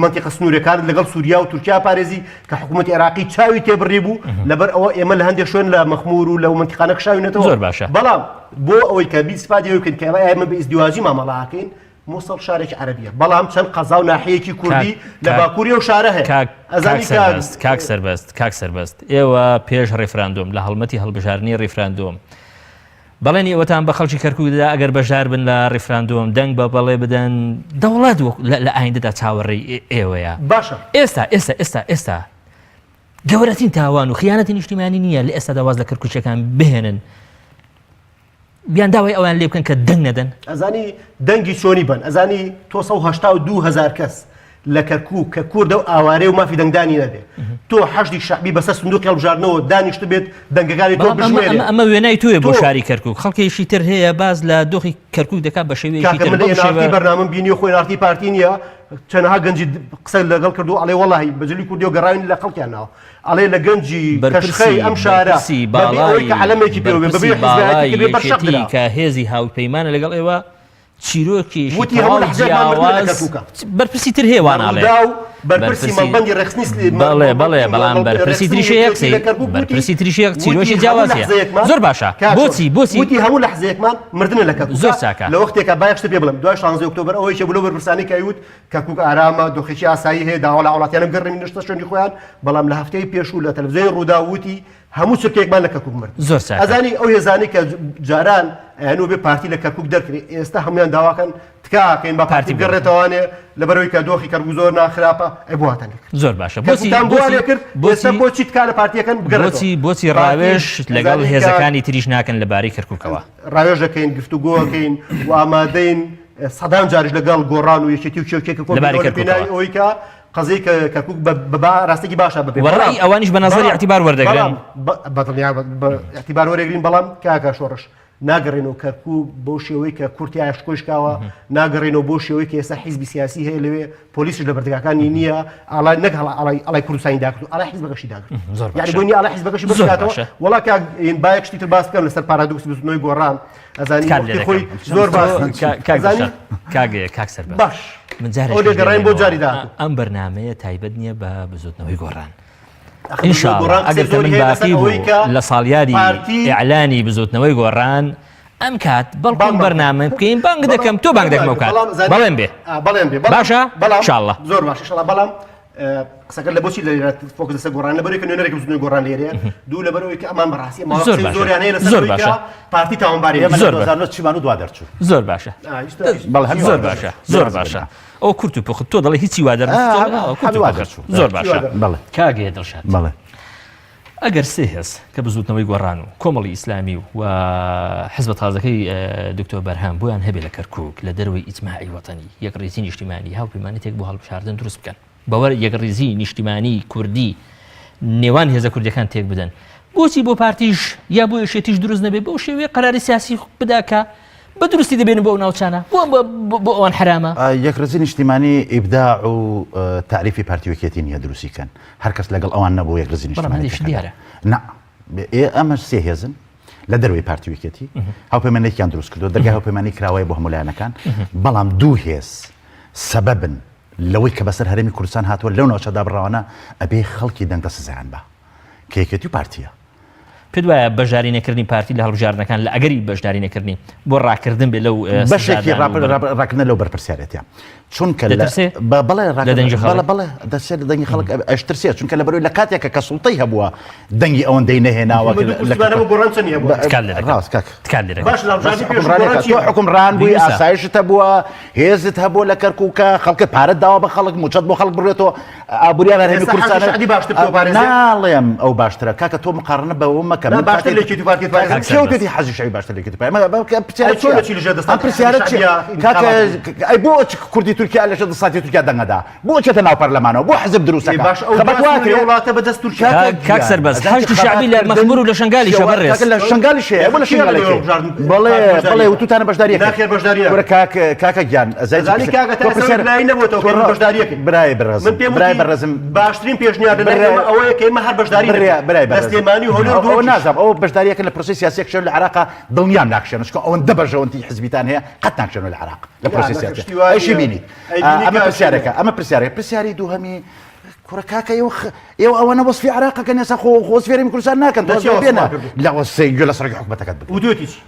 مەنتیقە سنوورەکانت لەگەڵ سووریا و تورکیا پارێزی کە حکوومەتی عێراقی چاوی تێبڕی بوو، لەبەر ئەوە ئێمە لە هەندێک شوێن لە مەخموور و لەو مەنتیقانە کشاوینەتەوە. زۆر باشە. بەڵام بۆ ئەوەی کە بیسپاتی ئەوە بکەین کە ئێمە بە ئیزدیواجی مامەڵە ئەکەین، موسڵ شارێکی عەرەبیە، بەڵام چەند قەزا و ناحیەیەکی کوردی لە باکووری ئەو شارە هەیە. کاک کاک سەربەست، کاک سەربەست، کاک سەربەست، ئێوە پێش ڕیفراندۆم لە هەڵمەتی هەڵبژاردنی ڕیفراندۆم، بەڵێنی ئەوەتان بە خەڵکی کەرکوک دەدا ئەگەر بەشدار بن لە ڕیفراندۆم دەنگ بە بەڵێ بدەن دەوڵەت لە ئایندەدا چاوەڕێی ئێوەیە باشە ئێستا ئێستا ئێستا ئێستا گەورەترین تاوان و خیانەتی نیشتیمانی نییە لە ئێستادا واز لە کەرکوچەکان بهێنن بیان داوای ئەوان لێ بکەن کە دەنگ نەدەن ئەزانی دەنگی چۆنی بن ئەزانی تۆ 1970 هزار کەس لە کەرکوک کە کوردە و ئاوارەیە و مافی دەنگدانی نەبێ تۆ حەشدی شەعبی بەسەر سندوقی هەڵبژاردنەوە دانیشتبێت دەنگەکانی تۆ بەڵام ئەمە بژمێرێ ئەمە ئەمە وێنای تۆیە بۆ تۆ شاری کەرکوک خەڵکێکی تر هەیە باس لە دۆخی کەرکوک دەکات بە شێوەیەکی کاکە تر من بەم NRT شێوە بەرنامەم بینی خۆی NRT پارتی نییە چەنەها گەنجی قسە لەگەڵ کردو ئەڵێ وەڵاهی بە جلی کوردیەوە گەڕاوین لە خەڵکیان ناوە ئەڵێ لە گەنجی بەرپرسی کەشخەی ئەم شارە بەرپرسی بەبێ ئەوەی باڵای کە عەلەمێکی پێوە بێ بەبێ بەرپرسی حیزبایەتی باڵای کردبێ بەر شەق یەکێتی درا کە هێزی هاوپەیمانە لەگەڵ ئێوە چیرۆکێکی وتی هەموو تەواو لەحزەیەکمان مردنە لە جیاواز کەرکوکە. بەرپرسی تر هەیە لە واناڵێ ڕووداو بەرپرسی بەرپرسی مەڵبەندی ڕێکخستنی سلی بەڵێ بەڵێ مەڵبەندی بەڵام مەڵ- بەرپرسی ڕێکخستنی تریش هەیە یەکێتی قسەی لە کەرکوک وتی بەرپرسی تریش هەیە وتی چیرۆکی هەموو جیاواز هەیە لەحزەیەکمان زۆر باشە کاک شۆڕش بۆچی بۆچی وتی هەموو لەحزەیەکمان مردنە لە کەرکوکە زۆر چاکە لە وەختێکا با یەک شتت پێ بڵێم دوای 16 ئۆکتۆبەر ئەوە یەکێ بوو لەو بەرپرسانەی کە ئەیوت کەرکوک ئارامە دۆخێکی ئاسایی هەیە داوا لە هاوڵاتیان بگەڕێن نشتە شوێنی خۆیان بەڵام لە هەفتەی پێشوو لە تەلەفزیۆنی ڕووداو وتی هەموو چرکەیەکمان لە کەرکوک مرد. زۆر چاکە. ئەزانی ئەو هێزانەی کە جاران ئەیانوو بێ پارتی لە کەرکوک دەرکرێ ئێستا هەموویان داواکەن تکا ئەکەین با پارتی پارتی بگەڕێتەوانێ لەبەرئەوەی کە دۆخی کەرکوک زۆر ناخراپە ئەی بۆ واتان لێ کرد زۆر باشە بۆچی کەرکوکتان بۆ وا بۆچی لێ کرد ئێستا بۆچی بۆچی تکا لە پارتیەکەن بگەڕێتەوە بۆچی بۆچی پارتی ڕاوێژ لەگەڵ ئەزانی کە هێزەکانی تریش ناکەن لەبارەی کەرکوکەوە؟ ڕاوێژ دەکەین گفتوگۆ ئەکەین و ئامادەین سەدان جاریش لەگەڵ گۆڕان و یەکێتی و کێ و کێ کە لەبارەی کۆبینەوە لە پێناوی کەرکوکەوە ئەوەی کە قەزیەی کە کەرکوک بە بە ئاراستەیەکی باشا ببێ و بەڵام ڕەئی ئەوانیش بە نەزەری بەڵام ئیعتیبار وەردەگرن. بەڵام بە دڵنیا بە ئیعتیبار وەرەگرین بەڵام کاکە شۆڕش ناگەڕێنەوە کەرکوک بەو شێوەی کە کورد تیایا شکۆی شکاوە ناگەڕێنەوە بۆ شێوەی کە ئێستا حیزبی سیاسی هەیە لەوێ پۆلیسیش لە بەردەگاکانی نییە ئاڵای نەک هەڵا ئاڵای ئاڵای کوردستانی داگرت و ئاڵای حیزبەکەشی داگرت زۆر یعنی باشە بۆ نییە ئاڵای حیزبەکەشی زۆر بشکاتەوە باشە وەڵا کاک با یەک شتی تر باس بکەم لەسەر پارادۆکسی بزوتنەوەی گۆڕان ئەزانی تکات لێ وەختی خۆی دەکەم زۆر تۆ باس کاک ئەزانی دڵشاد کاک کاک سەربەست باش من ئەو جارێکیش لێگەڕاین بۆ لێ جاری دێنەوە داهاتوو ئەم بەرنامەیە تایبەت نییە بە بزوتنەوەی گۆڕان. إن شاء الله ئەگەر کە من باقی بوو لە ساڵیادی ئیعلانی بزوتنەوەی گۆڕان ئەم کات بەڵکم بەرنامە بکەین بانگ دەکەم تۆ بانگ دەکەم کات بەڵێن بێ بەڵێن بێ باشە بەڵام إن شاء الله زۆر باش إن شاء الله بەڵام قسەکە لە بۆچی لە focus لەسەر گۆڕان لەبەرەوەی کە نوێنەرێک بزوتنەوەی گۆڕان لێرەیە دوو لەبەرەوەی کە ئەمان بەڕاستی زۆر باشە زۆریان هەیە لەسەر زۆر باشە پارتی تاوانباری زۆر باشە چیمان و دوا دەرچوو زۆر باشە زۆر باشە زۆر باشە ئەو کورت و پوخت تۆ دەڵێ هیچی وا دەرچوو زۆر باشە بەڵێ کاگەیە دڵشاد بەڵێ ئەگەر سێ هێز کە بزوتنەوەی گۆڕان و کۆمەڵی ئیسلامی و حزبە تازەکەی دکتۆر بەرهەم بۆیان هەبێ لە کەرکک لە دەرەوەی ئیجماعی وەتەنی یەکڕیزی نیشتیمانی هاوپەیمانێتێک بۆ هەڵبژاردن دروست بکەن بەوە یەکڕیزی نیشتیمانی کوردی نێوان هێزە کوردیەکان تێک بدەن بۆچی بۆ پارتیش یا بۆ یەکێتیش دروست نەبێ بەو شێوەیە قەراری سیاسی بدا کە بە دروستی دەبێن بۆ ئەو ناوچانە بۆ بۆ ئەوان حرامە یەکڕیزی نیشتیمانی ئیبداع و تاریفی پارتی وەکێتی نییە دروستی کەن هەر کەس لەگەڵ ئەوان نەبوو یەکڕیزی بەڵام نیشتیمانی هەندێکی دیارە نا ئێ ئەمە سێ هێزن لە دەروی پارتی وەکێتی هاوپەیمانێکیان دروست کردو دەرگای هاوپەیمانی کراوەیە بۆ هەموو لایەنەکان بەڵام دوو هێز سەبەبن لەوەی کە بەسەر هەرێمی کوردستان هاتووە لەو ناوچە دابڕاوانە ئەبێ خەڵکی دەنگدە سزایان با کە یەکێتی و پارتیە. پێت وایە بەشداری نەکردنی پارتی لە هەڵبژاردنەکان لە ئەگەری بەشداری نەکردنی بۆ ڕاکردن بێ لەو بەشێکی ڕاکردنە لەو بەرپرسیارێتە چونکە دەترسێ بەڵێ لە دەنگی خەڵک؟ بەڵێ بەڵێ دەترسێ لە دەنگی خەڵک ئەشترسێ چونکە لەبەرەوەی لە کاتێکە کە سوڵتەی هەبووە دەنگی ئەوەندەی نەهێناوە دوو کورسیمان هەبوو گۆڕان چەندی هەبووە؟ تکات لێ دەکەم. ڕاست کاک تکات لێ دەکەم. باش لە هەڵبژاردنی پێشوو گۆڕان چی تۆ هەبوو؟ حوکمڕان بووی بیوسە. ئاسایشت هەبووە هێزت هەبووە لە کەرکووکە خەڵکت پارەت داوە بە خەڵک مووچەت بۆ خەڵک بڕێتەوە ئابووریان هەرێمی ئێستا حەشدی کوردستان شەعبی باشتر تۆ پارێزێ؟ ناڵێم ئەو باشترە کاکە تۆ مقارنە بەوە مەکە نا من باشتر کاتێک- لە یەکێتی و پارتی پارێزێ. کاک کێ وتێتی حەشدی شەعبی باشتر لە یەکێتی پارتی؟ ئەمە- ئەمە پرسیارە ئەی چۆن چییە؟ لە چی لەژێر دەسەڵاتی ئەم پرسیارە حەشدی چییە؟ شەعبیە کاکە ئینتخابات ئەی بۆ چ کوردی تورکیا لەژێر دەسەڵاتی تورکیا دەنگەدا بۆ چێتە ناو پەرلەمانەوە بۆ حزب دروستەکە باش ئەو خەبات وا کرێ؟ وڵاتە بەدەست تورکیا کاک کاک سەربەست حەشدی شەعبی لە مەخمور و لە شەنگالیشە بەڕێز کاکە لە شەنگالیش هەیە بۆ لە کێ شەنگالی لە هەڵبژاردن بەڵێ بەشداری بەڵێ وتوتانە بەشداری ناخێر بەشداری ناکەن. کورە کاک کاکە گیان ئەزای ئەزانی کاکە تا ئێستا لای نەبووەتەوە کە ئێمە بەشداریەکەین. برای بەڕێزم من پێم برای وتی بەڕێزم باشترین پێشنیار لە لای برای- ئێمە ئەوەیە کە ئێمە هەر بەشداری برای نەکەین. برای لە بەڕێزم سلێمانی و هەولێر و ئەو دهۆکیش. نازانم ئەو بەشداریەکە لە پرۆسەی سیاسیەک شێن لە عێراقا دڵنیام ناکشێنن چونکە ئەوەندە بەرژەوەندی حزبیتان هەیە قەت ناکشێنەوە لە عێراق لە پرۆسەی ناکە، سیاسی شتی وا ئەیشی نییە. بینیت ئەیبینی ئەمە کاک پرسیارەکە ئەمە پرسیارەکە پرسیاری دووهەمی کوڕە کاکە ئێوە ئێوە ئەوەنە وەسفی عێراقەکەن ئێستا خۆ خۆ وەسفی هەرێمی کوردستان ناکەن لە چی تۆ بێنە وەسفمان کردوو؟ لە وەسفی گوێ لە سەرۆکی حکومەتەکەت بگرە وتوویەتی چی؟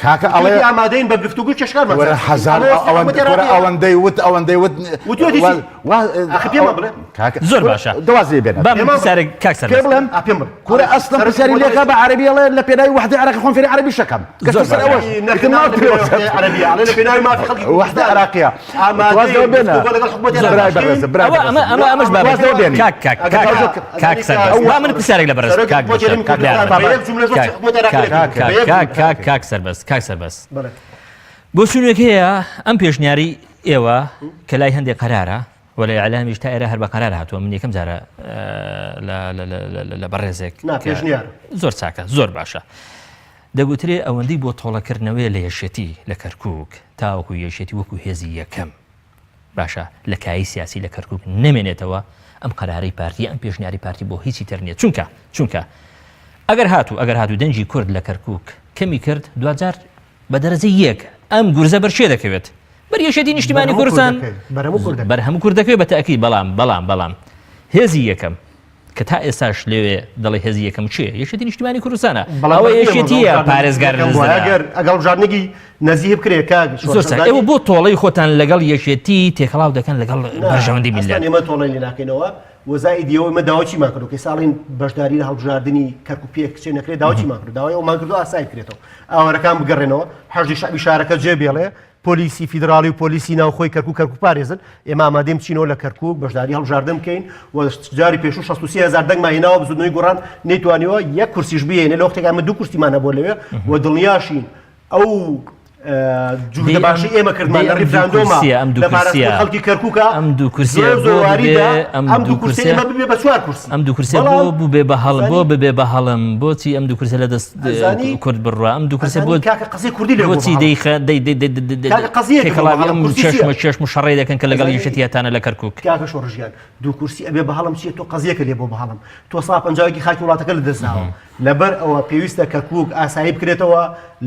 کاکە ئەڵێ وتوویەتی ئامادەین بە گفتوگۆ کێشەکانمان وەرە چارەسەر بکەین. هەزار ئەمە وەسفی ئەوەند حکومەتی وەرە عێراقییە. ئەوەندەی وت ئەوەندەی وت وتوویەتی چی؟ وا ئاخر پێمان بڵێ. کاکە زۆر باشە. دواز لێ بێنە با من پرسیارێک کاک پێ سەربەست بڵێم ئا پێم بڵێ. کورە ئەسڵەن سەرۆکی پرسیاری حکومەتی لێکا بە عەرەبی ئەڵێ لە پێناوی وحدەی عێراقی خۆم فێری عەرەبی شەکەم زۆر گەشتە سەر باشە. ئەوەش نەخێر ئیتر ناڵێ ناڵێ لە پێناوی عەرەبیە، ئەڵێ لە پێناوی مافی خەڵکی وحدە کوردستان. عێراقیە ئامادەین واز لەوە بێنە گفتوگۆ لەگەڵ حکومەتی برای عێراق بکەین. بەڕێزم برای ئەوە ئەمە بەڕێزم ئەمە ئەمەش واز لەوە بابەت بێنی. کاک کاک کاک کاک سەربەست با من پرسیارێک لە بەڕێز سەرۆکی کاک حکومەتی هەرێمی کاک کوردستان بە یەک جوملە زۆر کاک حکومەتی عێراقی کاک لێ کردووە. بە یەک کاک جوملە. کاک کاک سەربەست کاک سەربەست بەڵێ. بۆچوونێک هەیە ئەم پێشنیاری ئێوە کە لای هەندێک قەرارە و لە ئیعلامیش تا ئێرە هەر بە قەرار هاتووە من یەکەم جارە لە بەڕێزێک نا پێشنیار زۆر چاکە زۆر باشە دەگوترێ ئەوەندەی بۆ تۆڵەکردنەوەی لە یەکێتی لە کەرکک تاوەکو یەکێتی وەکو هێزی یەکەم باشە لە کایی سیاسی لە کەرکک نەمێنێتەوە ئەم قەرارەی پارتی ئەم پێشنیاری پارتی بۆ هیچی تر نییە چونکە چونکە ئەگەر هاتوو ئەگەر هاتوو دەنگی کورد لە کەرکک کەمی کرد دوجار بە دەرەجەی یەک ئەم گورزە بەر کێ دەکەوێت؟ بەر یەکێتی نیشتیمانی کوردستان بەر هەموو کورد دەکەوێت بە تەئکید بەڵام بەڵام بەڵام هێزی یەکەم کە تا ئێستاش لەوێ دەڵێ هێزی یەکەم کێ یەکێتی نیشتیمانی کوردستانە ئەوە یەکێتیە پارێزگار ئەگەر ئەگەڵ ژارنێکی نەزیه بکرێ کاک زۆر چاک ئێوە بۆ تۆڵەی خۆتان لەگەڵ یەکێتی تێکەڵاو دەکەن لەگەڵ بەرژەوەندی میللەت ئێمە تۆڵەی لێ ناکەینەوە وەزائیدی ئەوەی ئێمە داوای چیمان کردو کە ساڵین بەشداری لە هەڵبژاردنی کەرکوک پێ کچێ نەکرێت داوای چیمان کردو داوای ئەومان کردو ئاسایی بکرێتەوە ئاوارەکان بگەڕێنەوە حەشدی شەعبی شارەکە جێ بێڵێ پۆلیسی فیدراڵی و پۆلیسی ناوخۆی کەرکوک کەرکوک پارێزن ئێمە ئامادەین بچینەوە لە کەرکوک بەشداری هەڵبژاردن بکەین و جاری پێشوو 63 هزار دەنگمان هێناوە بزوتنەوەی گۆڕان نەیتوانیوە یەک کورسیش بهێنێ لە وەختێک ئێمە دوو کورسیمان هەبووە لەوێ و دڵنیاشین ئەو جووتە باشی ئێمە کردمان لە ڕیفراندۆما لە پاراستنی خەڵکی کەرکووکە ئەم دوو کورسیە زۆر زۆر واریدە ئەم دوو کورسیە ئێمە ببێ بە چوار کورسی ئەم دوو کورسیە بۆ ببێ بە هەڵ بۆ ببێ بە هەڵم بۆچی ئەم دوو کورسە لە دەست کورد بڕوا ئەم دوو کورسە بۆ کاکە قسەی کوردی لێ بۆچی دەیخە دەی دەی دەی کاکە قەزیە تێکەڵاوی ئەم چەشمە چەشم و شەڕەی دەکەن کە لەگەڵ یەکێتیاتانە لە کەرکووک کاکە شۆڕشگیان دوو کورسی ئەبێ بە هەڵم چیە تۆ قەزیەکە لێ بۆ بە هەڵم تۆ سا پەنجاوێکی خاکی وڵاتەکە لە دەست داوە لەبەر ئەوە پێویستە کەرکوک ئاسایی بکرێتەوە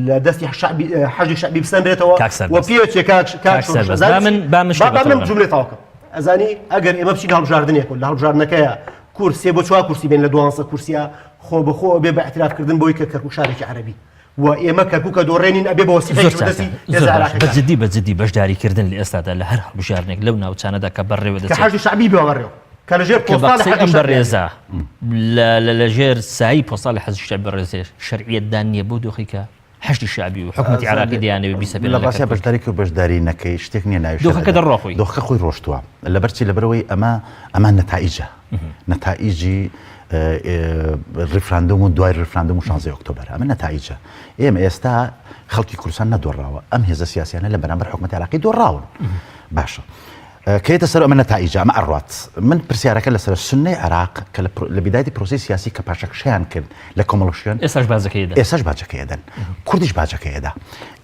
لە دەستی حەشدی شەعبی بسەنرێتەوە کاک و سەربەست پێچێ کاک کاک کاک شۆڕش سەربەست ئەزانی با من چی؟ با من شتێک با بە با تۆ من بڵێم جملەی تەواو کەم ئەزانی ئەگەر ئێمە بچین هەڵبژاردنێک و لە هەڵبژاردنەکەیە کورد سێ بۆ چوار کورسی بێن لە دوانزە کورسیا خۆ بەخۆ ئەبێ بە اعتراف کردن بۆی کە کەرکوک شارێکی عەرەبی و ئێمە کەرکوکە دۆڕێنین ئەبێ بە وەسیقەی زۆر چاکە دەستی هێزە زۆر باشە بە عێراقیەکان جدی بە جدی بەشداریکردن لە ئێستادا لە هەر هەڵبژاردنێک لەو ناوچانەدا کە بەڕێوە کە دەچێت حەشدی شەعبی بێ بەڕێوە کە لەژێر کە بە پۆستاڵی قسەی حەشدی ئەم شەعبی بێ. بەڕێزە لە لە لەژێر سایەی پۆستاڵی حەشدی شەعبی بەڕێزێ شەرعیەتدان نییە بۆ دۆخی کە حەشدی شەعبی و حکومەتی عێراقی دەیانەوێت بیسەپێنن لە لە ڕاستیا کەرکوک. بەشداری کە و بەشداری نەکەی شتێک نییە ناوی دۆخەکە شەرعیەت. دەڕوا خۆی. دۆخەکە خۆی ڕۆشتووە لەبەر چی لەبەرئەوەی ئەمە ئەمە نەتائیجە نەتائیجی ڕیفراندۆم و دوای ڕیفراندۆم و شانزەی ئۆکتۆبەر ئەمە نەتائیجە ئێمە ئێستا خەڵکی کوردستان نەدۆڕاوە ئەم هێزە سیاسیانە لە بەرامبەر حکومەتی عراقی دۆڕاون باشە کێتە سەر ئەمە نەتائیجە ئەمە ئەڕات من پرسیارەکە لەسەر سنەی عراق کە لە بیدایەتی پرۆسی سیاسی کە پاشەکشیان کرد لە کۆمەڵشیان ئێستاش باجەکەی دەن ئێستاش باجەکەی دەن کوردیش باجەکەی دا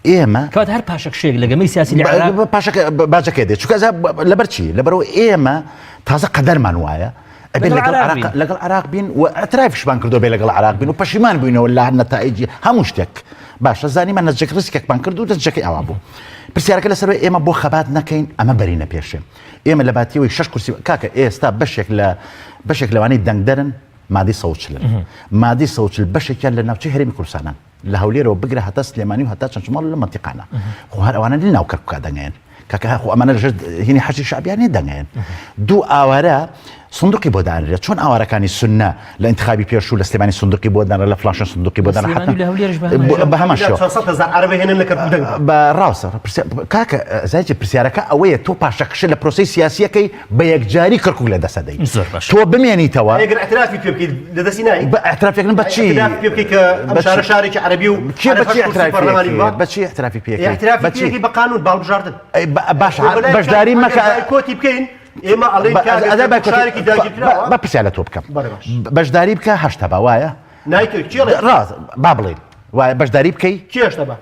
ئێمە کەواتە هەر پاشەکشەیەک لە گەمەی سیاسی لە عێراق پاشەکە باجەکەی دێت چونکە لەبەر چی لەبەرەوە ئێمە تازە قەدەرمان وایە ئەبێ لەگەڵ عراق لەگەڵ عراق بین و اعترافیشمان کردو بێ لەگەڵ عراق بین و پەشیمان بووینەوە لە نەتائیجی هەموو شتێک باشە زانیمان نەتجەک ڕیسکێکمان کرد و دەستجەکەی ئاوا بوو پرسیارەکە لەسەر ئێمە بۆ خەبات نەکەین ئەمە بەرینە پێشێ ئێمە لە باتیەوەی شش کورسی کاکە ئێستا بەشێک لە بەشێک لەوانەی دەنگدەرن مادەی 140 مادەی 140 بەشێکیان لە ناوچەی هەرێمی کوردستانن لە هەولێرەوە بگرە هەتا سلێمانی و هەتا چەمچەماڵ لە مەنتیقانە خۆ هەر ئەوانە نین ناو کەرکوکا دەنگێن کاکە خۆ ئەمانە لەژێر هینی حەشدی شەعبیان نیە دەنگێن دوو ئاوارە سندوقی بۆ دانرێت چۆن ئاوارەکانی سنە لە انتخابی پێشوو لە سلێمانی سندوقی بۆ دانرا لە فلان شوێن سندوقی بۆ دانرا سلێمانی و لە هەولێرش بە هەمان شێوە. بە هەمان شێوە 400 هەزار عەرەبە هێنن لە کەرکوک دەنگ بە ڕاستە کاکە زایجی پرسیارەکە ئەوەیە تۆ پاشەکشە لە پرۆسەی سیاسیەکەی بە یەکجاری کەرکوک لە دەست ئەدەی زۆر باشە. تۆ بمێنیتەوە ئەگەر اعترافی پێ بکەیت لە دەستی نای بە اعترافێکردن بە چی اعتراف پێ بکەیت کە ئەم بە چی؟ شارە شارێکی عەرەبی و کێ بە عەرەب چی هەشت کورسی اعترافی پەرلەمانی پێ بووە. بە چی اعترافی پێ ئەکەی؟ اعترافی بە پێ چی ئەکەی بە قانون بە هەڵبژاردن ئەی بە- باشە بۆ بەلای بەشداری کە مەکە ئەگەر بایکۆتی بکەین ئێمە ئەڵێین بە- کاکە ئەدای کەرکوک بایکۆتی- شارێکی داگیرکراوە بە بە پرسیار لە تۆ بکەم بەڵێ باش. بەشداری بکە هەشتا بە وایە نایکەوی کێ ئەڵێ ڕاست با بڵێین وایە بەشداری بکەی کێ هەشتا بە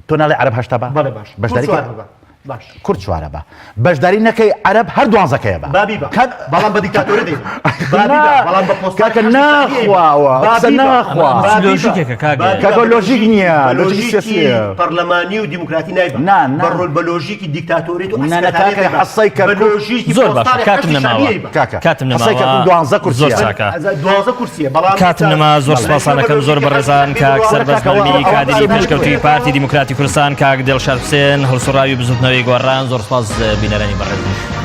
تۆ ناڵێ عەرەب هەشتا بە بەڵێ باش بەشداری کورد کە چوار بە باش کورد چوارە بە بەشداری نەکەی عەرەب هەر دوانزەکەیە بە با بیبا بەڵام بە دیکتاتۆری دەیبا با بیبا بەڵام بە پۆستاڵی کاکە حەشدی شەعبی ئەیبا. ناخواوە با قسە بیبا. ناخوا با بیبا. لۆژیکێکە کاک. با بیبا. کاکە بە لۆژیک نییە بە لۆژیکی لۆژیکی سیاسییە. پەرلەمانی و دیموکراتی نایبا نا، نا. بە ڕۆل بە لۆژیکی دیکتاتۆریت و نا، نا، عەسکەرتاریەت کاکە، ئەیبا. حەسەی بە کەرکوک لۆژیکی زۆر باشە پۆستاڵی کاتم حەشدی شەعبی نەماوە ئەیبا. کاکە کاتم حەسەی نەماوە کەرکوک دوانزە زۆر کورسیە چاکە دوانزە کورسیە بەڵام کاتم نەما زۆر سپاسان ئەکەم زۆر بەڕێزان کاک سەربەست مەرمی کادیری پێشکەوتووی پارتی دیموکراتی کوردستان کاک دڵشاد حوسێن هەڵسوڕاوی بزوتنەوەی گۆڕان زۆر سپاس بینەرانی بەڕێزیش.